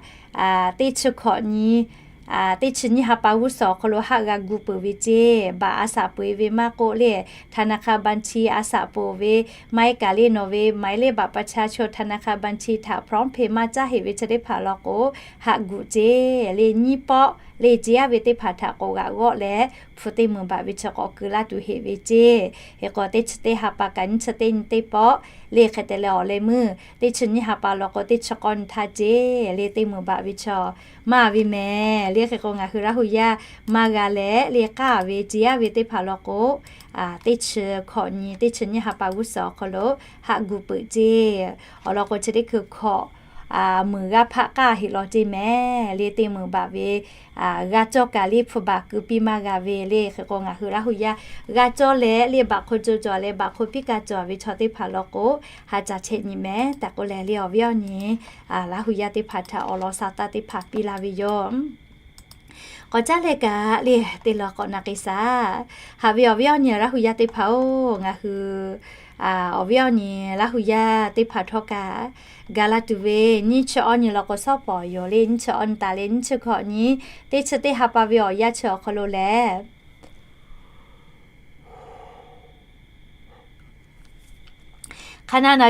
teˇ chi hkawꞈ nyi teˇ chi nyiˇ ha pa g'uˇ suhˍ awˬ hk'aw lo haˆ g'a gu peuˬ ve ceˇ. Baꞈ a shaꞈ peu eˬ ve maˇ k'oˆ le, ธนาคารบัญชี a shaꞈ peuˬ ve maˇ heˆ kaꞈ le nawˬ ve หมายเลขบัตรประชาชน ธนาคารบัญชี htaꞈ PromptPay maˇ caˉ heꞈ ve chi teˇ hpaˍ law k'o, haˆ guꞈ ceˇ. Le nyiˇ pawˆ le ce yaˇ ve teˇ hpaˍ htaꞈ k'awꞈ g'aꞈ g'awˆ leh, hpu teˇ meunˍ baꞈ ve chi k'awꞈ keu laˇ tuˬ heꞈ ve ceˇ. Hk'e k'o teˇ chi teˇ ha pa kaꞈ nyiˇ chi teˇ nyi teˇ pawˆ le hk'e te leh awˬ leh meuˇ teˇ chi nyiˇ ha pa law k'o, teˇ chi k'awˇ nyi htaˇ ceˇ. Le teˇ meunˍ baꞈ ve chaw maˇ ve mehˍ. Le hk'e k'o ngaˬ hui Laˇ hu yaˇ maˇ g'a leh le k'aˇ ve ce yaˇ ve teˇ hpaˍ law k'o, teˇ chi hkawꞈ nyi teˇ chi nyiˇ ha pa g'uˇ suhˍ awˬ hk'aw lo haˆ gu peuˬ ceˇ. Awˬ lawn k'o chi teˇ hkui hkawꞈ meuˍ g'aˇ hpaˆ k'aˇ heꞈ law ceˇ mehˍ. Le teˇ meunˍ baꞈ ve g'a cawˇ kaꞈ le hpu baˬ keu piˇ maˇ g'a ve le. Hk'e k'o ngaˬ hui Laˇ hu yaˇ g'a cawˇ leh le baꞈ hk'o co cawˬ leh baꞈ hk'o piˇ kaˇ cawˬ ve chaw teˇ hpaˍ law k'o, ha caˬ chehˇ nyi mehˍ tehꞈ k'oˆ leh le awˬ viˉ awˬ nyi Laˇ hu yaˇ teˇ hpaˍ htaꞈ awˬ lawn sa taˇ teˇ hpaˍ piˇ laˇ ve yoˬ. K'awꞈ caˉ leh kaꞈ le teˇ law k'awꞈ na k'ai shaˍ. Haꞈ ve awˬ viˉ awˬ nyi Laˇ hu yaˇ teˇ hpaˍ-oˬ, ngaˬ hui awˬ viˉ awˬ nyi Laˇ hu yaˇ teˇ hpaˍ htawˇ kaꞈ, gaˬ la tuˬ ve nyiˇ chi awˇ nyi law k'o shawˉ pawˍ yoˬ le. Nyiˇ chi awˇ nyi taˍ leh nyiˇ chi hkawꞈ nyi teˇ chi teˇ ha pa ve awˬ yanˇ chi awˬ hk'aw lo lehˬ, คณะนา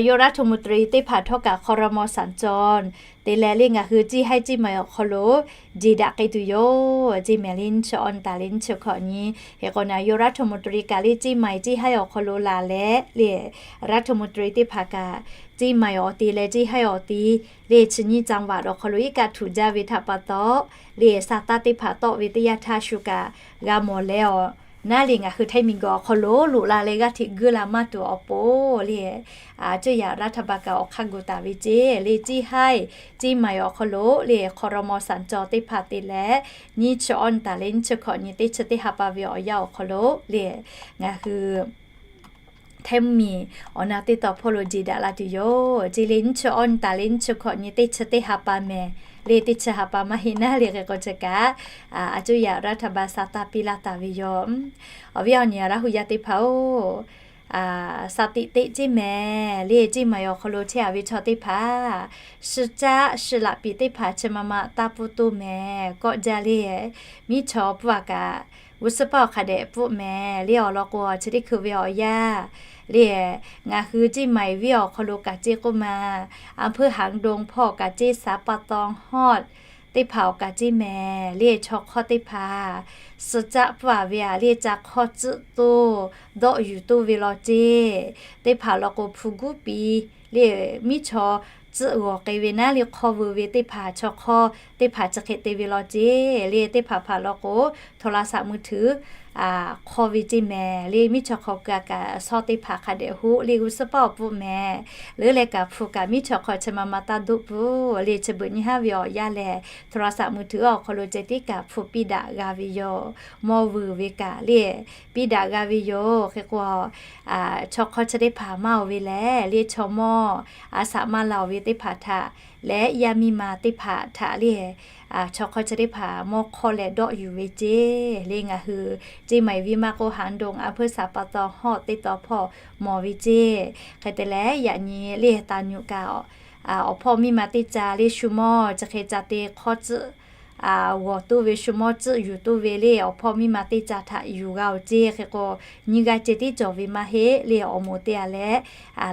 ยกรัฐมนตรี teˇ hpaˍ htawˇ kaꞈ ครม. สัญจร te leh le ngaˬ hui ceˇ haiˇ ceˇ maiˍ awˬ hk'aw lo jeˬ daꞈ k'ai tuˬ yoˬ ceˇ mehˍ le. Nyiˇ chi awˇ nyi taˍ leh nyiˇ chi hkawꞈ nyi hk'e k'o นายกรัฐมนตรี kaꞈ le ceˇ maiˍ ceˇ haiˇ awˬ hk'aw lo laˬ leh le รัฐมนตรี teˇ hpaˍ kaꞈ ceˇ maiˍ awˬ te leh ceˇ haiˇ awˬ te le chi nyiˇ จังหวัด awˬ hk'aw lo iˉ kaˆ htuꞈ jaˇ ve htaꞈ pa taw, le sa taˇ teˇ hpaˍ tawˆ ve teˇ yanˇ htaˇ shu kaꞈ g'a mawˬ leh awˬ naˉ le ngaˬ hui htaiˇ miˬ guiˬ awˬ hk'aw lo loꞈ la leh g'aˇ hteꞈ guˇ la maˇ tuˬ awˬ pon le, a cuˇ yaꞈ รัฐบาล kaꞈ awˬ hk'aˇ gu taˍ ve ceˇ le ceˇ haiˇ ceˇ maiˍ awˬ hk'aw lo le ครม. สัญจร teˇ hpaˍ te leh nyiˇ chi awˇ nyi taˍ leh nyiˇ chi hkawꞈ nyi teˇ chi teˇ ha pa ve awˬ yanˇ awˬ hk'aw lo le ngaˬ hui htaiˇ miˬ awˬ na teˇ taw hpawˇ lo jeˬ daꞈ la tuˬ yoˬ ceˇ le. Nyiˇ chi awˇ nyi taˍ leh nyiˇ chi hkawꞈ nyi teˇ chi teˇ ha pa mehˍ le. Teˇ chi ha pa maˇ heˆ naˉ le hk'e k'o chi kaꞈ, a cuˇ yaꞈ รัฐบาล sa taˇ piˇ laˇ taˍ ve yoˬ. Awˬ viˉ awˬ nyi Laˇ hu yaˇ teˇ hpaˍ-oˬ, sa tiꞈ teˆ ceˇ mehˍ le ceˇ maiˍ awˬ hk'aw lo chehˇ a ve chaw teˇ hpaˍ, shi caˆ shi laꞈ piˍ teˇ hpaˍ chi ma ma taˇ pfuhˇ toˇ mehˍ. Kawˆ jaˇ le, miˉ chaw pfuhˇ a kaꞈ g'uˇ suhˉ paˆ awˬ hk'a dehꞈ pfuhˆ mehˍ le. Awˬ lawn k'o chi teˇ hkui ve awˬ yanˇ le ngaˬ hui ceˇ maiˍ viˇ awˬ hk'aw lo kaꞈ ceˇ k'oˆ ma, อำเภอหางดง hpawˇ awˬ kaꞈ ceˇ สาปตอง hawˇ teˇ hpaˍ awˬ kaꞈ ceˇ mehˍ le. Chaw hk'awˇ teˇ hpaˍ suh caˆ pfuhˇ a ve a le ca hk'awˇ tcuhˆ toˇ dawˆ yuˬ toˇ ve law ceˇ. Teˇ hpaˍ law k'o hpu guˉ piˇ le miˉ chaw tcuhˆ g'awˬ k'ai ve naˉ le hk'awˇ veu ve teˇ hpaˍ chaw hk'awˇ teˇ hpaˍ chi hk'e te ve law ceˇ le. Teˇ hpaˍ hpaˍ law k'o โทรศัพท์มือถือ hk'awˇ ve ceˇ mehˍ le. Miˉ chaw hk'aw keu a kaꞈ shawˉ teˇ hpaˍ hk'a dehꞈ hoˆ le g'uˇ suhˉ paˆ awˬ pfuhˆ mehˍ. Leuˉ leh kaꞈ hpu kaꞈ miˉ chaw hk'aw chi ma ma taˇ doˆ pfuhˇ le. Chi beuꞈ nyi haˉ ve awˬ yanˇ lehˬ โทรศัพท์มือถือ awˬ hk'aw lo ceh tiˉ kaꞈ hpu piˇ daꞈ g'a ve yoˬ. Mawˇ vuiˬ ve kaꞈ le piˇ daꞈ g'a ve yoˬ. Hk'e k'o, chaw hk'awˇ chi teˇ hpaˍ maˇ oˬ ve lehˬ le chaw mawˇ a shaꞈ maˇ la oˬ ve teˇ hpaˍ htaꞈ leh yaˇ miˇ ma teˇ hpaˍ htaꞈ le chaw hk'awˇ chi teˇ hpaˍ mawˇ hk'awˇ leh dawˆ yuˬ ve ceˇ le. Ngaˬ hui ceˇ maiˍ viˇ maˇ k'oˆ หางดง อำเภอ สาปตอง hawˇ teˇ taw hpawˇ mawˬ ve ceˇ. Hk'e te leh yaꞈ nyi le taˍ nyuꞈ kaꞈ awˬ hpawˇ miˇ ma teˇ ca le shu mawˇ chi hk'e ca te hk'awˇ tcuhˆ g'awˬ toˇ ve shu mawˇ tcuhˆ yuˬ toˇ ve le awˬ hpawˇ miˇ ma teˇ ca htaꞈ yuˬ g'a oˬ ceˇ. Hk'e k'o nyiˇ g'aˇ ceh tiˉ cawˬ ve maˇ heˆ le awˬ moˍ teˇ a leh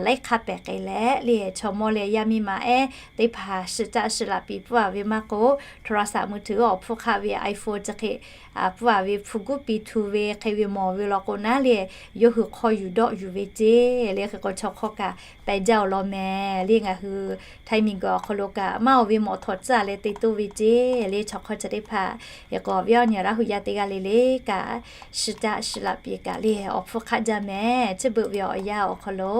laiˉ hk'aˇ pehˬ k'ai leh le chaw mawˇ leh yaˇ miˇ ma ehˉ teˇ hpaˍ shi caˆ shi laꞈ piˍ pfuhˇ a ve maˇ k'oˆ โทรศัพท์มือถือ awˬ hpfuhˇ hk'aˆ ve iPhone chi hk'e pfuhˇ a ve hpu guˉ piˇ htu ve hk'e ve mawˬ ve law k'o naˉ le yawˇ hui hk'awˇ yuˬ dawˆ yuˬ ve ceˇ le. Hk'e k'o chaw hk'awˇ kaꞈ pehˬ jaˇ awˬ lawn mehˍ le. Ngaˬ hui htaiˇ miˬ guiˬ awˬ hk'aw lo kaꞈ maˇ oˬ ve mawꞈ htawꞈ tcuhˉ a leh te toˇ ve ceˇ le chaw hk'awˇ chi teˇ hpaˍ. Hk'e k'o awˬ viˉ awˬ nyi Laˇ huˍ yaˇ teˇ g'aˇ le le kaꞈ shi caˆ shi laꞈ piˍ kaꞈ le awˬ hpfuhˇ hk'aˆ jaˇ mehˍ. Chi beuꞈ ve awˬ yanˇ awˬ hk'aw lo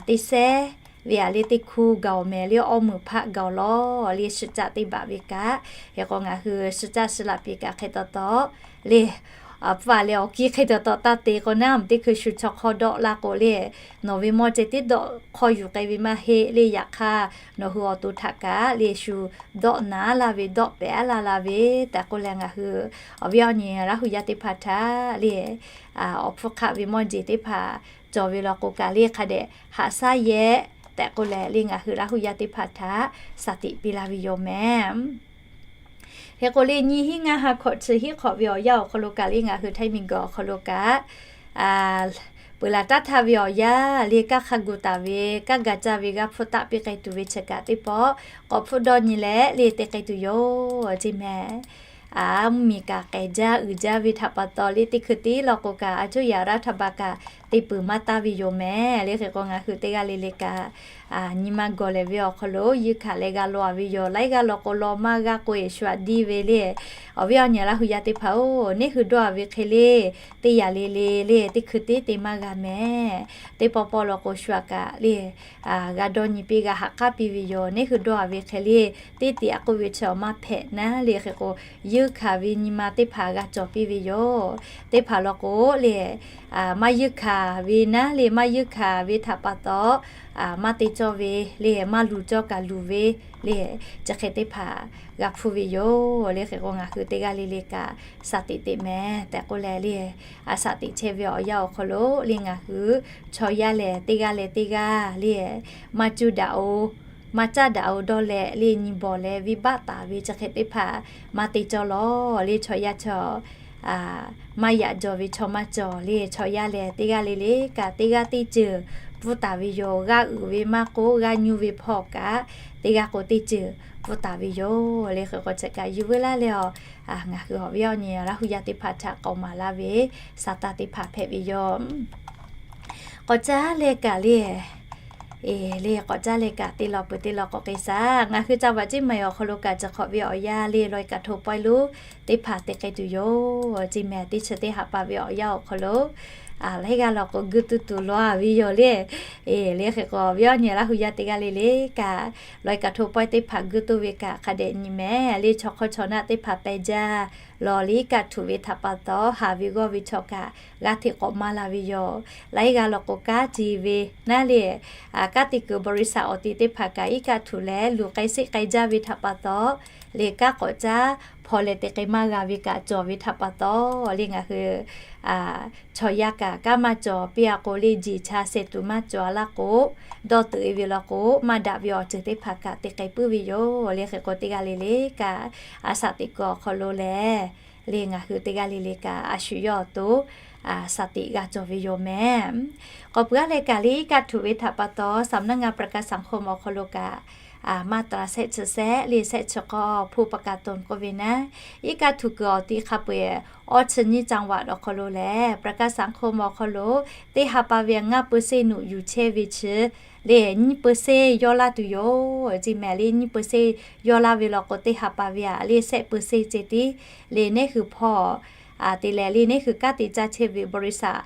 teˇ sehˉ ve a le teˇ hkuˇ gaˬ awˬ mehˍ le awˇ meuꞈ hpaˆ gaˬ awˬ lawn le shi caˆ teˇ baꞈ ve kaꞈ. Hk'e k'o ngaˬ hui shi caˆ shi laꞈ piˍ kaꞈ hk'e taw taw le pfuhˇ a leh awˬ kiˇ hk'e taw taw taˇ te k'o naˉ, teˇ hkui shu chaw hk'awˇ dawˆ la k'o le, nawˬ ve mawˇ ceh tiˉ dawˆ hk'awˇ yuˬ k'ai ve maˇ heˆ le. Yaꞈ hk'aˇ nawˬ hui awˬ to htaꞈ kaꞈ le shu dawˆ naˍ laˇ ve, dawˆ pehˍ laˇ la ve tehꞈ k'oˆ leh, ngaˬ hui awˬ viˉ awˬ nyi Laˇ hu yaˇ teˇ hpaˍ htaꞈ le awˬ hpfuhˇ hk'aˆ ve mawˇ jeˬ teˇ hpaˍ cawˬ ve law k'o kaꞈ le hk'a dehꞈ haꞈ shaˉ yehˇ tehꞈ k'oˆ leh le ngaˬ hui Laˇ hu yaˇ teˇ hpaˍ htaꞈ shaˍ tiꞈ piˇ laˇ ve yoˬ mehˍ. Hk'e k'o le nyiˇ hinˉ ngaˇ ha hkawꞈ chi hiˉ hk'awꞈ ve awˬ yanˇ awˬ hk'aw lo kaꞈ le ngaˬ hui Htaiˇ miˬguiˬ awˬ hk'aw lo kaꞈ peuˬ laˬ taˉ htaˇ ve awˬ yanˇ le kanˇ hk'a gu taˍ ve, kanˇ ga caˇ ve g'aˇ hpfuhˇ taˆ piˇ k'ai tuˬ ve chi kaꞈ teˇ pawˆ k'awꞈ hpfuhˇ dawˇ nyi leh le te k'ai tuˬ yoˬ ceˇ mehˍ. Mvuhˇmiˬ kaꞈ k'ehˬ jaˇ uiˍ jaˇ ve htaꞈ pa taw le teˇ hkui tiˉ law k'o kaꞈ a cuˇ yaꞈ raˇ htaˇ ba kaꞈ te peuˬ maˇ taˇ ve yoˬ mehˍ. Le hk'e k'o ngaˬ hui teˇ g'aˇ le le kaꞈ nyi ma gawˬ lehˬ ve awˬ hk'aw lo yeunˇ hkanˍ leh g'a law a ve yoˬ. Laiˉ g'aˇ law k'o law maˇ g'a k'o eˬ shu aꞈ diˇ ve le. Awˬ viˉ awˬ nyi Laˇ hu yaˇ teˇ hpaˍ-oˬ, neˇ hui dawˇ a ve hk'e le teˇ yaꞈ le le le teˇ hkui tiˉ te maˇ g'a mehˍ. Teˇ pawˆ pawˆ law k'o shu aꞈ kaꞈ le g'a dawˇ nyi piˇ g'a haꞈ k'aˉ piˇ ve yoˬ. Neˇ hui dawˇ a ve hk'e le teˇ te aꞈ k'oˆ ve chi awˬ maˇ hpehꞈ naˉ le hk'e k'o, yeunˇ hkanˍ ve nyi ma teˇ hpaˍ g'a cawˬ piˇ ve yoˬ. Teˇ hpaˍ law k'o le maˇ yeunˇ hkanˍ ve naˉ le maˇ yeunˇ hkanˍ ve htaꞈ pa taw maˇ te cawˇ ve le maˇ luˬ cawˇ kaꞈ luˬ ve le chi hk'e teˇ hpaˍ g'a hpuˇ ve yoˬ. Le hk'e k'o ngaˬ hui teˇ g'aˇ le le kaꞈ shaˍ tiꞈ teꞈ mehˍ tehꞈ k'oˆ leh le a shaˍ tiꞈ chehˇ ve awˬ yanˇ awˬ hk'aw lo le ngaˬ hui chaw yaˇ lehˬ teˇ g'aˇ leh teˇ g'aˇ le maˇ cuˇ daꞈ-o, maˇ caˉ daꞈ-o dawˇ leh le nyi bawˬ leh venˇbaˆ taˍ ve chi hk'e teˇ hpaˍ maˇ te cawˇ lawˬ le chaw yaˇ chaw maˇ yaꞈ jaw ve chaw maˇ cawˬ le chaw yaˇ lehˬ teˇ g'aˇ le le kaꞈ teˇ g'aˇ teˇ ceuˬ pfuhˇ taˍ ve yoˬ. G'aˇ uiˍ ve maˇ k'oˆ g'aˇ nyuˇ ve hpawˇ kaꞈ teˇ g'aˇ k'o teˇ ceuˬ pfuhˇ taˍ ve yoˬ. Le hk'e k'o chi kaꞈ yuˬ veu laˇ leh a ngaˬ hui awˬ viˉ awˬ nyi Laˇ hu yaˇ teˇ hpaˍ htaꞈ k'awꞈ maˍ laˇ ve sa taˇ teˇ hpaˍ hpehꞈ ve yoˬ. K'awꞈ caˉ leh kaꞈ le, le k'awꞈ caˉ leh kaꞈ teˇ law peuˬ teˇ law k'awꞈ k'ai shaˍ. Ngaˬ hui ca vaꞈ ceˇ maˬ awˬ hk'aw lo kaꞈ chi hk'awꞈ ve awˬ yanˇ le ลอยกระทง pawehˇ lonˉ teˇ hpaˍ te k'ai tuˬ yoˬ ceˇ mehˍ. Teˇ chi teˇ haꞈ pa ve awˬ yanˇ awˬ hk'aw lo laiˉ g'aˇ law k'o guˇ tuˇ tuˬ law a ve yoˬ le. Le hk'e k'o viˉ awˬ nyi Laˇ hu yaˇ teˇ g'aˇ le le kaꞈ ลอยกระทง pawehˇ teˇ hpaˍ guˇ tuˇ ve kaꞈ hk'a dehꞈ nyi mehˍ. Le chaw hk'awˇ chaw naˆ teˇ hpaˍ pehˇ jaˇ lawˬ le iˉ kaˆ htuꞈ ve htaꞈ pa taw haˍ ve g'awˇ ve chaw kaꞈ g'aˇ hteꞈ k'awꞈ maˇ la ve yoˬ. Laiˉ g'aˇ law k'o kanˉ te ve naˉ le kanˉ te kuiˬ บริษัท awˬ ti teˇ hpaˍ kaꞈ iˉ kaˆ htuꞈ leh luˬ k'ai sheˆ k'ai jaˇ ve htaꞈ pa taw le kanˉ k'awꞈ caˉ hpaw leh te k'ai maˇ g'a ve kaꞈ cawˬ ve htaꞈ pa taw le ngaˬ hui chaw yaˇ kaꞈ kanˉ maˇ cawˬ piˇ a k'o le jeˬ cha sheh tuˬ maˇ cawˬ a laˇ k'o, dawˇ teuꞈ e ve law k'o maˇ daꞈ ve awˬ ceuˬ teˇ hpaˍ kaꞈ te k'ai puiˉ ve yoˬ. Le hk'e k'o teˇ g'aˇ le le kaꞈ a shaꞈ teꞈ kuiˬ awˬ hk'aw lo lehˬ le ngaˬ hui teˇ g'aˇ le le kaꞈ a shu yawˇ awˬ to shaˍ tiꞈ g'a cawˬ ve yoˬ mehˍ. K'awꞈ peuˬ a leh kaꞈ le iˉ kaˆ htuꞈ ve htaꞈ pa taw สำนักงานประกันสังคม awˬ hk'aw lo kaꞈ maˇ tra shehˆ chi shehˆ le shehˆ chi k'awˇ ผู้ประกันตน k'oˆ ve naˉ, iˉ kaˆ htuꞈ kuiˬ awˬ ti hk'a peu-eˬ awˇ chi nyiˇ จังหวัด awˬ hk'aw lo lehˬ ประกันสังคม awˬ hk'aw lo teˇ ha pa ve ngaˇ เปอร์เซ็นต์ nuꞈ yuˬ chehˇ ve chi le nyiˇ เปอร์เซ็นต์ yawˇ laˇ tuˬ yoˬ ceˇ mehˍ. Le nyiˇ เปอร์เซ็นต์ yawˇ laˇ ve law k'o teˇ ha pa ve a le shehˆ เปอร์เซ็นต์ ceh tiˉ le neˇ hui hpawˇ te leh le neˇ hui kanˉ te caˇ chehˇ ve บริษัท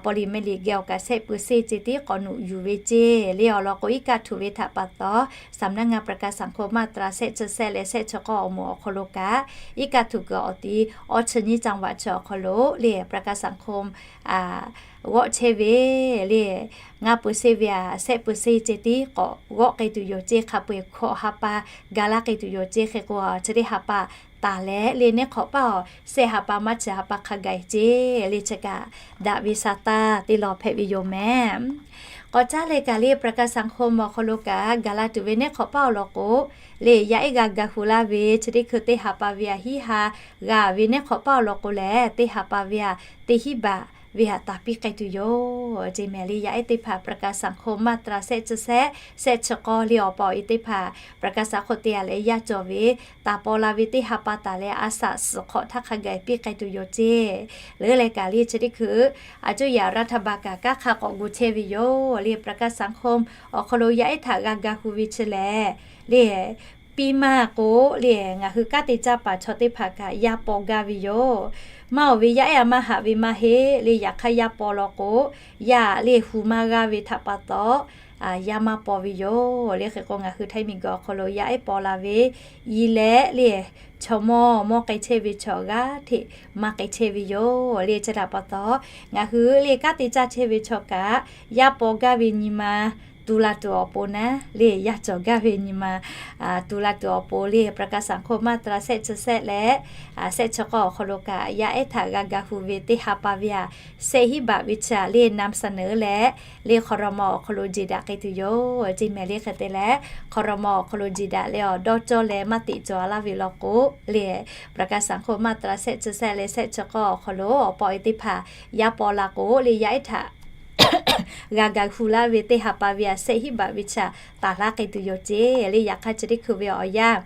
paw liꞈ meh liꞈ geh awˬ kaꞈ shehˆ เปอร์เซ็นต์ ceh tiˉ k'awꞈ nuꞈ yuˬ ve ceˇ. Le awˬ lawn k'o iˉ kaˆ htuꞈ ve htaꞈ pa taw สำนักงานประกันสังคม มาตรา shehˆ chi shehˆ leh shehˆ chi k'awˇ awˬ moˍ awˬ hk'aw lo kaꞈ iˉ kaˆ htuꞈ kuiˬ awˬ ti awˇ chi nyiˇ จังหวัด chi awˬ hk'aw lo le ประกันสังคม g'awˆ chehˇ ve le ngaˇ เปอร์เซ็นต์ ve a shehˆ เปอร์เซ็นต์ ceh tiˉ k'awꞈ g'awˆ k'ai tuˬ yoˬ ceˇ. Hk'a peu-eˬ hkawꞈ ha pa ga laˇ k'ai tuˬ yoˬ ceˇ. Hk'e k'o chi teˇ ha pa taˍ leh le neˇ hk'awꞈ paˇ awˬ shehˆ ha pa maˇ chi ha pa hk'a gaˬ ceˇ. Le chi kaꞈ daꞈ ve sa taˇ teˇ law hpehꞈ ve yoˬ mehˍ. K'awꞈ caˉ leh kaꞈ le ประกันสังคม awˬ hk'aw lo kaꞈ gaˬ la tuˬ ve neˇ hk'awꞈ paˇ awˬ lawn k'o le yaˇ ehˉ g'a ga hu laˇ ve chi teˇ hkui teˇ ha pa ve a hiˉ ha g'a ve neˇ hk'awꞈ paˇ awˬ lawn k'o lehˬ teˇ ha pa ve a teˇ hiˉ baꞈ ve a taˍ piˇ k'ai tuˬ yoˬ ceˇ mehˍ. Le yaˇ ehˉ teˇ hpaˍ ประกันสังคม มาตรา shehˆ chi shehˆ shehˆ chi k'awˇ le awˬ pa awˬ e teˇ hpaˍ ประกันสังคม te a leh yaˇ cawˬ ve taˍ paw la ve teˇ ha pa taˍ leh a shaꞈ suhˍ hk'awꞈ htaˇ hk'a gaˬ piˇ k'ai tuˬ yoˬ ceˇ. Le leh kaꞈ le chi teˇ hkui a cuˇ yaꞈ รัฐบาล kaꞈ kanˉ hk'a k'awꞈ gu chehˇ ve yoˬ. Le ประกันสังคม awˬ hk'aw lo yaˇ ehˉ htaꞈ g'a ga hu ve chi lehˬ le piˇ maˇ k'o le ngaˬ hui kanˉ te caˇ paˍ chaw teˇ hpaˍ kaꞈ yaˇ paw gaˇ ve yoˬ. Maˇ oˬ ve yaˇ ehˉ a maˇ haꞈ ve maˇ heˆ le. Yaꞈ hk'aˇ yaˇ paw law k'o yaˇ le hu maˇ g'a ve htaꞈ pa taw yaˇ maˇ paw ve yoˬ le. Hk'e k'o, ngaˬ hui Htaiˇ miˬguiˬ awˬ hk'aw lo yaˇ ehˉ paw la ve i leh le, chaw mawˇ mawˇ k'ai chehˇ ve chaw g'aˇ hteꞈ maˇ k'ai chehˇ ve yoˬ le. Chi htaꞈ pa taw, ngaˬ hui le kanˉ te caˇ chehˇ ve chaw kaꞈ, yaˇ paw gaˇ ve nyi ma tu la tuˬ awˬ pon naˉ le, yaˇ cawˬ gaˇ ve nyi ma tu la tuˬ awˬ pon le, ประกันสังคม มาตรา shehˆ chi shehˆ leh shehˆ chi k'awˇ awˬ hk'aw lo kaꞈ, yaˇ ehˉ htaꞈ g'a ga hu ve teˇ ha pa ve aꞈ, แสน hiˉ baꞈ วิชา le นำเสนอ leh le ครม. awˬ hk'aw lo jeˬ daꞈ k'ai tuˬ yoˬ ceˇ mehˍ le. Hk'e te leh, ครม. awˬ hk'aw lo jeˬ daꞈ leh awˬ dawˇ cawˇ leh maˇ teꞈ cawˬ a laˇ ve law k'o le, ประกันสังคม มาตรา shehˆ chi shehˆ leh shehˆ chi k'awˇ awˬ hk'aw lo awˬ paw e teˇ hpaˍ yaˇ paw la k'o le, yaˇ ehˉ htaꞈ g'a ga hu laˇ ve teˇ ha pa ve aꞈ, แสน hiˉ baꞈ วิชา taˍ laˇ k'ai tuˬ yoˬ ceˇ le. Yaꞈ hk'aˇ, chi teˇ hkui ve awˬ yanˇ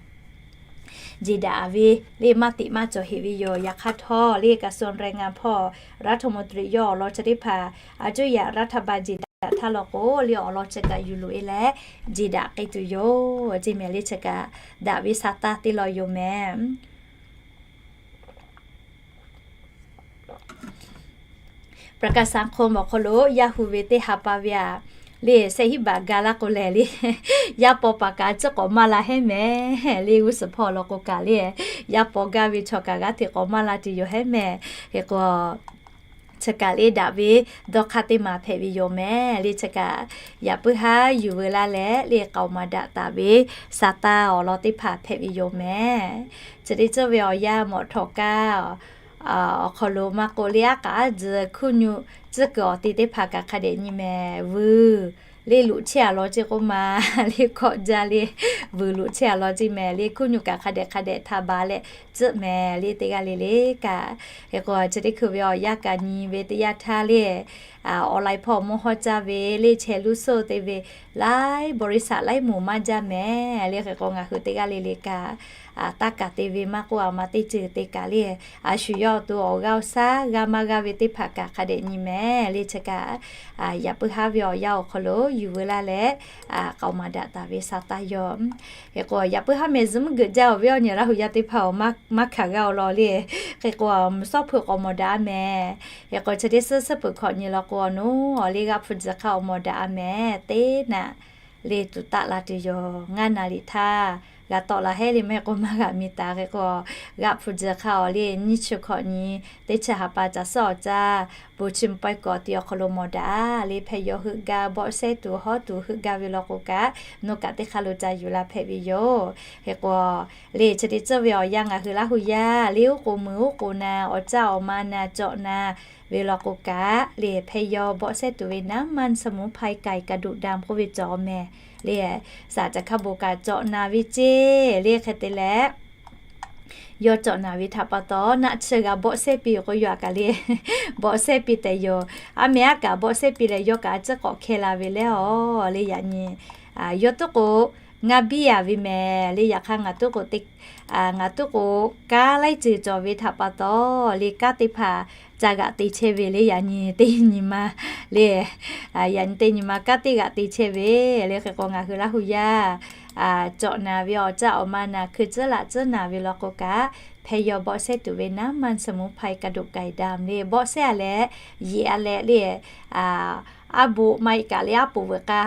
jeˬ daꞈ ve le maˇ teꞈ maˇ cawˬ heꞈ ve yoˬ. Yaꞈ hk'aˇ htawˇ le, กระทรวงแรงงาน hpawˇ รัฐมนตรี yawˇ awˬ lawn chi teˇ hpaˍ a cuˇ yaꞈ รัฐบาล jeˬ daꞈ htaˇ law k'o le, awˬ lawn chi kaꞈ yuˬ loꞈ e leh jeˬ daꞈ k'ai tuˬ yoˬ ceˇ mehˍ le. Chi kaꞈ daꞈ ve sa taˇ teˇ law yoˬ mehˍ. ประกันสังคม awˬ hk'aw lo yaˇ hu ve teˇ ha pa ve aꞈ le, แสน hiˉ baꞈ ga laˇ k'o lehˬ le, yaˇ paw paˍ kaꞈ a ciˉ k'awꞈ maˇ la hehˉ mehˍ le. G'uˇ suhˍ hpawˇ law k'o kaꞈ le, yaˇ paw gaˇ ve chaw kaꞈ g'aˇ hteꞈ k'awꞈ maˇ la tuˬ yoˬ hehˉ mehˍ. Hk'e k'o, chi kaꞈ le daꞈ ve dawˇ hk'aˇ teˇ maˬ hpehꞈ ve yoˬ mehˍ le. Chi kaꞈ yaꞈ puiˉ haˉ yuˬ veu laˇ leh le, k'aoˍ maˍ daꞈ taˍ ve sa taˇ awˬ lawn teˇ hpaˍ hpehꞈ ve yoˬ mehˍ. Chi teˇ ceuˬ ve awˬ yanˇ mawꞈ htawꞈ kaˇ awˬ hk'aw lo maˇ k'oˆ le, aˉ k'aꞈ aˉ tzuhˬ hkuˇ nyu tcuhˉ kuiˬ awˬ te teˇ hpaˍ kaꞈ hk'a dehꞈ nyi mehˍ. Vuiˬ le loꞈ chehˇ a law ceˇ k'oˆ ma le, kawˆ jaˇ le, vuiˬ loꞈ chehˇ a law ceˇ mehˍ le. Hkuˇ nyu kaꞈ hk'a dehꞈ hk'a dehꞈ htaꞈ baˬ leh tcuhˆ mehˍ le, teˇ g'aˇ le le kaꞈ. Hk'e k'o, chi teˇ hkui ve awˬ yanˇ kaꞈ nyi ve teˇ yanˇ htaˇ le, online hpawˇ mawˇ hawˇ caˇ ve le, chehˇ luˇ soˇ te ve laiˉ บริษัท laiˉ moˍ maˇ jaˇ mehˍ le. Hk'e k'o, ngaˬ hui teˇ g'aˇ le le kaꞈ, taˇ kaˍ te ve maˇ k'oˆ, a ma teˇ ceuˬ te kaꞈ le, a shu yawˇ awˬ to awˬ g'aˇ awˬ shaˉ g'a maˇ g'a ve teˇ hpaˍ kaꞈ hk'a dehꞈ nyi mehˍ le. Chi kaꞈ yaꞈ puiˉ haˉ ve awˬ yanˇ awˬ hk'aw lo yuˬ veu laˇ leh, k'aoˍ maˍ daꞈ taˍ ve sa taˇ yoˬ. Hk'e k'o, yaꞈ puiˉ haˉ mehˍ zuhꞈ mvuhˇ geuꞈ jaˇ-oˬ ve awˬ nyi Laˇ hu yaˇ teˇ hpaˍ-oˬ, maˇ hkanˍ g'a awˬ lawn le. Hk'e k'o, mvuhˇ shawˉ hpeuꞈ k'awꞈ mawˬ daꞈ-a mehˍ. Hk'e k'o, chi teˇ suhˉ suhˉ peuˬ hkawꞈ nyi law k'o, awˬ nuˉ awˬ le g'aˆ hpu tzuhˬ hk'a awˬ mawˬ daꞈ-a mehˍ. Teˇ naꞈ le tuˬ taˆ la tuˬ yoˬ. Ngaˇ naˍ riˍ htaˇ g'a tawˆ la hehˉ le mehˍ k'o, maˇ g'a mi taˍ. Hk'e k'o, g'aˆ hpu tzuhˬ hk'a awˬ le nyiˇ chi hkawꞈ nyi, teˇ chi ha pa caˬ suhˉ awˬ caˇ bon chi mvuh pawehˇ kuiˬ awˬ ti awˬ hk'aw lo mawˬ daꞈ le. Hpehˇ yaw heuˆ gaˇ, bawˆ sehˉ tuˬ hawˉ tuˬ heuˆ gaˇ ve law k'o kaꞈ, nawˬ kaꞈ teˇ hk'aˇ lo ca yuˬ la hpehꞈ ve yoˬ. Hk'e k'o, le chi teˇ ceuˬ ve awˬ yanˇ ngaˬ hui Laˇ hu yaˇ le, oˉ k'oˍ mui oˉ k'oˍ na, awˬ caˇ awˬ ma na cawꞈ na ve law k'o kaꞈ le, hpehˇ yaw bawˆ sehˉ tuˬ ve น้ำมันสมุนไพร ไก่กระดูกดำ k'oˆ ve cawˬ mehˍ le. Saˍ caˬ hkaˇ bon kaꞈ cawꞈ na ve ceˇ le. Hk'e te leh, yawˇ cawꞈ na ve htaꞈ pa taw, naˆ chi g'a bawˆ sehˉ piˇ k'o, yaꞈ kaꞈ le bawˆ sehˉ piˇ tehꞈ yoˬ. A mehˍ aˉ kaꞈ bawˆ sehˉ piˇ leh, yawˇ kaꞈ a ciˉ k'awꞈ hkehˇ la ve le awˬ le. Yaꞈ nyi yawˇ tuˉ k'o, ngaˇ biˇ a ve mehˍ le. Yaꞈ hk'aˇ ngaˬ tuˉ k'o, ngaˬ tuˉ k'o, kanˉ laiˉ ceuˬ cawˬ ve htaꞈ pa taw le, kanˉ teˇ hpaˍ ca g'aꞈ te chehˇ ve le. Yaꞈ nyi teˇ nyi ma le, yaꞈ nyi teˇ nyi ma kanˉ teˇ g'aꞈ te chehˇ ve le. Hk'e k'o, ngaˬ hui Laˇ hu yaˇ cawꞈ na ve awˬ caˇ awˬ ma na, hkui tcuhˉ laꞈ tcuhˉ na ve law k'o kaꞈ, hpehˇ yaw bawˆ sehˉ tuˬ ve น้ำมันสมุนไพร กระดูกไก่ดำ le, bawˆ sehˉ a leh, yeꞈ a leh le, aˉ boˆ maˇ heˆ kaꞈ le, aˉ poˍ veuꞈ k'a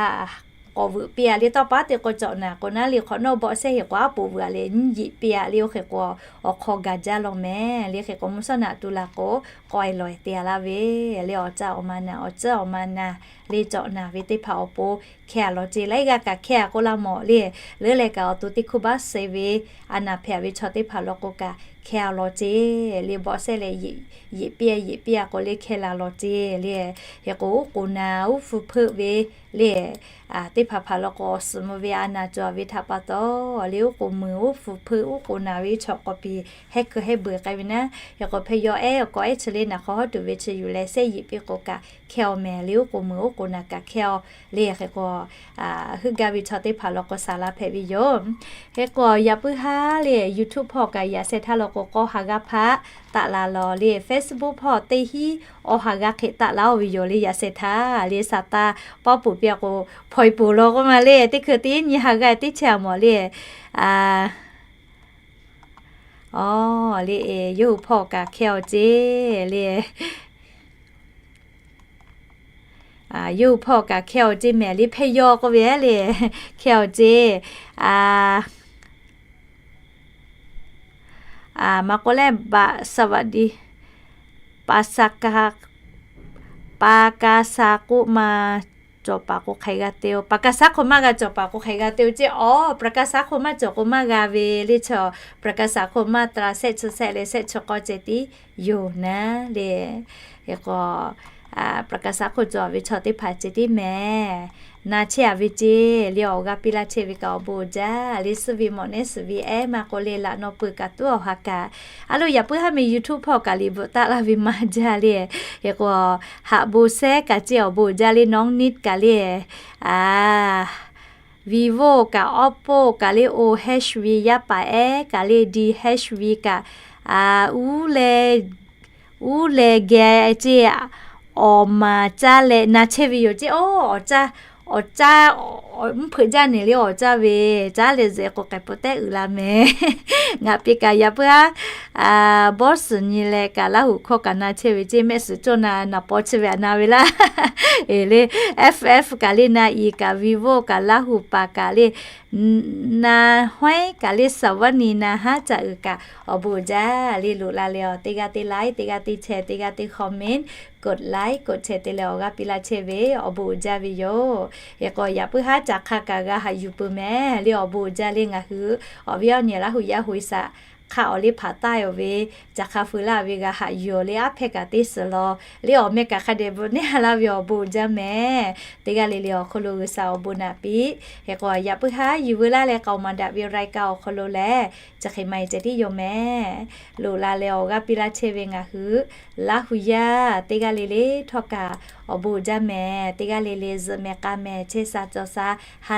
k'awꞈ veuꞈ piˇ a le. Tawˇ pa teˇ k'o cawꞈ na k'o naˉ le, hk'awꞈ nawˉ bawˆ sehˉ heˆ k'o, aˉ poˍ veuꞈ a leh nyiˇ yeꞈ piˇ a le. Oˇ hk'e k'o, awˬ hk'aw gaˬ jaˇ law mehˍ le. Hk'e k'o, mvuhˇ shawˉ naꞈ tu la k'o, k'awehˬ lawehˬ te a laˇ ve le. Awˬ caˇ awˬ ma na, awˬ tcuhˉ awˬ ma na le, cawꞈ na ve teˇ hpaˍ awˬ pon hkehˇ a law ceˇ. Laiˉ g'aˇ kaꞈ hkehˇ a k'oˆ laˇ mawˬ le. Leuˉ leh kaꞈ awˬ to teˇ hkuˇ baˆ suh ve a naˍ hpehꞈ ve chaw teˇ hpaˍ law k'o kaꞈ, hkehˇ a law ceˇ le. Bawˆ sehˉ leh yeꞈ piˇ yeꞈ piˇ a k'o le, hkehˇ la law ceˇ le. Hk'e k'o, oˉ k'oˍ na uˉ hpu hpeuˆ ve le, teˇ hpaˍ hpaˍ law k'o, awˬ suhˍ mvuh ve a naˍ cawˬ ve htaꞈ pa taw le, oˉ k'oˍ mui uˉ hpu hpeuˆ, oˉ k'oˍ na ve chaw k'awꞈ piˍ hehˉ hkui hehˉ beuˬ k'ai ve naˉ. Hk'e k'o, hpehˇ yaw ehˉ k'awꞈ ehˉ chi le naˬ hk'aw hawˉ tuˬ ve chi yuˬ leh sehˉ yeꞈ piˇ k'o kaꞈ hkehˇ a mehˍ le. Oˉ k'oˍ mui oˉ k'oˍ na kaꞈ hkehˇ a le. Hk'e k'o, heuˆ gaˇ ve chaw teˇ hpaˍ law k'o, saˍ laꞈ hpehꞈ ve yoˬ. Hk'e k'o, yaꞈ puiˉ haˉ le YouTube hpawˇ kaꞈ yaꞈ sheh htaˇ law k'o, k'awˇ ha g'aˇ hpaˆ taˆ la law le. Facebook hpawˇ teˇ hinˉ awˬ ha g'aˇ hk'e taˆ laˇ-oˬ ve yoˬ le. Yaꞈ sheh htaˇ le, saˍ taˇ pawˆ poˬ piˇ a k'o, hpaw e poˬ law k'oˆ ma le. Teˇ hkui teˇ nyi ha g'aˇ teˇ chehˇ a mawˬ le. Awˬ le, yawˇ hui hpawˇ kaꞈ hkehˇ a ceˇ le. Yawˇ hui hpawˇ kaꞈ hkehˇ awˬ ceˇ mehˍ le, hpehˇ yawˇ k'oˆ ve le, hkehˇ awˬ ceˇ. Maˇ k'oˆ leh, baꞈ saˍ vaꞈ di, pa sa ka, pa ka sa k'oˆ ma cawˬ paˍ k'o hk'aˬ hk'e g'a te-o, pa ka sa hk'oˆ maˇ g'a cawˬ paˍ k'o hk'aˬ hk'e g'a te-o ceˇ. Awˬ, pa ka sa hk'oˆ maˇ cawˬ k'o maˇ g'a ve le chaw, pa ka sa hk'oˆ maˇ ta sehˆ chi sehˆ leh sehˆ chi k'awˇ ceh tiˉ yoˬ naˉ le. Hk'e k'o, pa ka sa hk'oˆ cawˬ ve chaw teˇ hpaˍ ceh tiˉ mehˍ. Na chehˇ a ve ceˇ le, awˬ g'aˇ piˇ laˇ chehˇ ve kaꞈ awˬ bon jaˇ le. Suh ve mawꞈ nehˉ suhˍ ve ehˉ maˇ k'oˆ le, laꞈ naw peuˬ kaꞈ tuˉ awˬ ha kaꞈ. A lo, yaꞈ puiˉ haˉ mi YouTube hpawˇ kaꞈ liꞈ bvuhꞈ taˆ laˇ ve maˇ jaˇ le. Hk'e k'o, haꞈ bon sehˉ kaꞈ ceˇ, awˬ bon jaˇ le, nawˉ niˆ kaꞈ le. Vivo kaꞈ Oppo kaꞈ le, O H V yaˇ paˍ ehˉ kaꞈ le, D H V kaꞈ, uˉ leh, uˉ leh geh ceˇ, awˬ maˍ caˇ leh na chehˇ ve yoˬ ceˇ. Awˬ caˇ, awˬ caˇ, mvuhˇ hpeuꞈ jaˇ neˬ le, awˬ caˇ ve caˇ leh zuhꞈ k'o k'ai peuˬ tehꞈ uiˍ la mehˍ. Ngaˬ piˇ kaꞈ yaꞈ puiˉ haˉ bawˇ suhˍ nyi leh kaꞈ Laˇ huˍ hkawˇ kaꞈ na chehˇ ve ceˇ, mehˆ suhˍ cawˇ na naˍ paw chi ve aꞈ na ve laˇ. E le, F F kaꞈ le, na i kaꞈ, Vivo kaꞈ, Laˇ huˍ paˍ kaꞈ le, na hawehˉ kaꞈ le, saˍ vaˉ ni na haˉ caꞈ uiˍ kaꞈ awˬ bon uiˍ jaˇ le. Loꞈ la leh awˬ, teˇ g'aˇ teˇ like, teˇ g'aˇ teˇ share, teˇ g'aˇ teˇ comment, กดไลค์ กดแชร์ te leh awˬ g'aˇ piˇ laˇ chehˇ ve awˬ bon uiˍ jaˇ ve yoˬ. Hk'e k'o, yaꞈ puiˉ haˉ caꞈ hk'a kaꞈ g'a haꞈ yuˬ peuˬ mehˍ le, awˬ bon uiˍ jaˇ le. Ngaˬ hui awˬ viˉ awˬ nyi Laˇ huˍ yaˇ hui saꞈ hk'a awˬ liˇ hpaꞈ taˍ yoˬ ve, caꞈ hk'a feu laˇ ve g'a haꞈ yuˬ le. Aˉ hpehˇ kaꞈ teˇ suhˍ law le, awˬ meh kaꞈ hk'a dehꞈ bvuhꞈ neˇ ha laˇ ve awˬ bon uiˍ jaˇ mehˍ. Teˇ g'aˇ le le awˬ hk'aw lo G'uiˬsha awˬ bon naꞈ piˇ. Hk'e k'o, yaꞈ puiˉ haˉ yuˬ veu laˇ leh k'aoˍ maˍ daꞈ ve รายการ awˬ hk'aw lo lehˬ, chi hk'e maˇ heˆ ceh tiˉ yoˬ mehˍ. Loꞈ la leh awˬ g'aˇ piˇ laˇ chehˇ ve ngaˬ hui Laˇ huˍ yaˇ teˇ g'aˇ le le htawˇ kaꞈ awˬ bon uiˍ jaˇ mehˍ. Teˇ g'aˇ le le zuhꞈ mehˍ k'a mehˍ, chehˇ sha cawˬ sha ha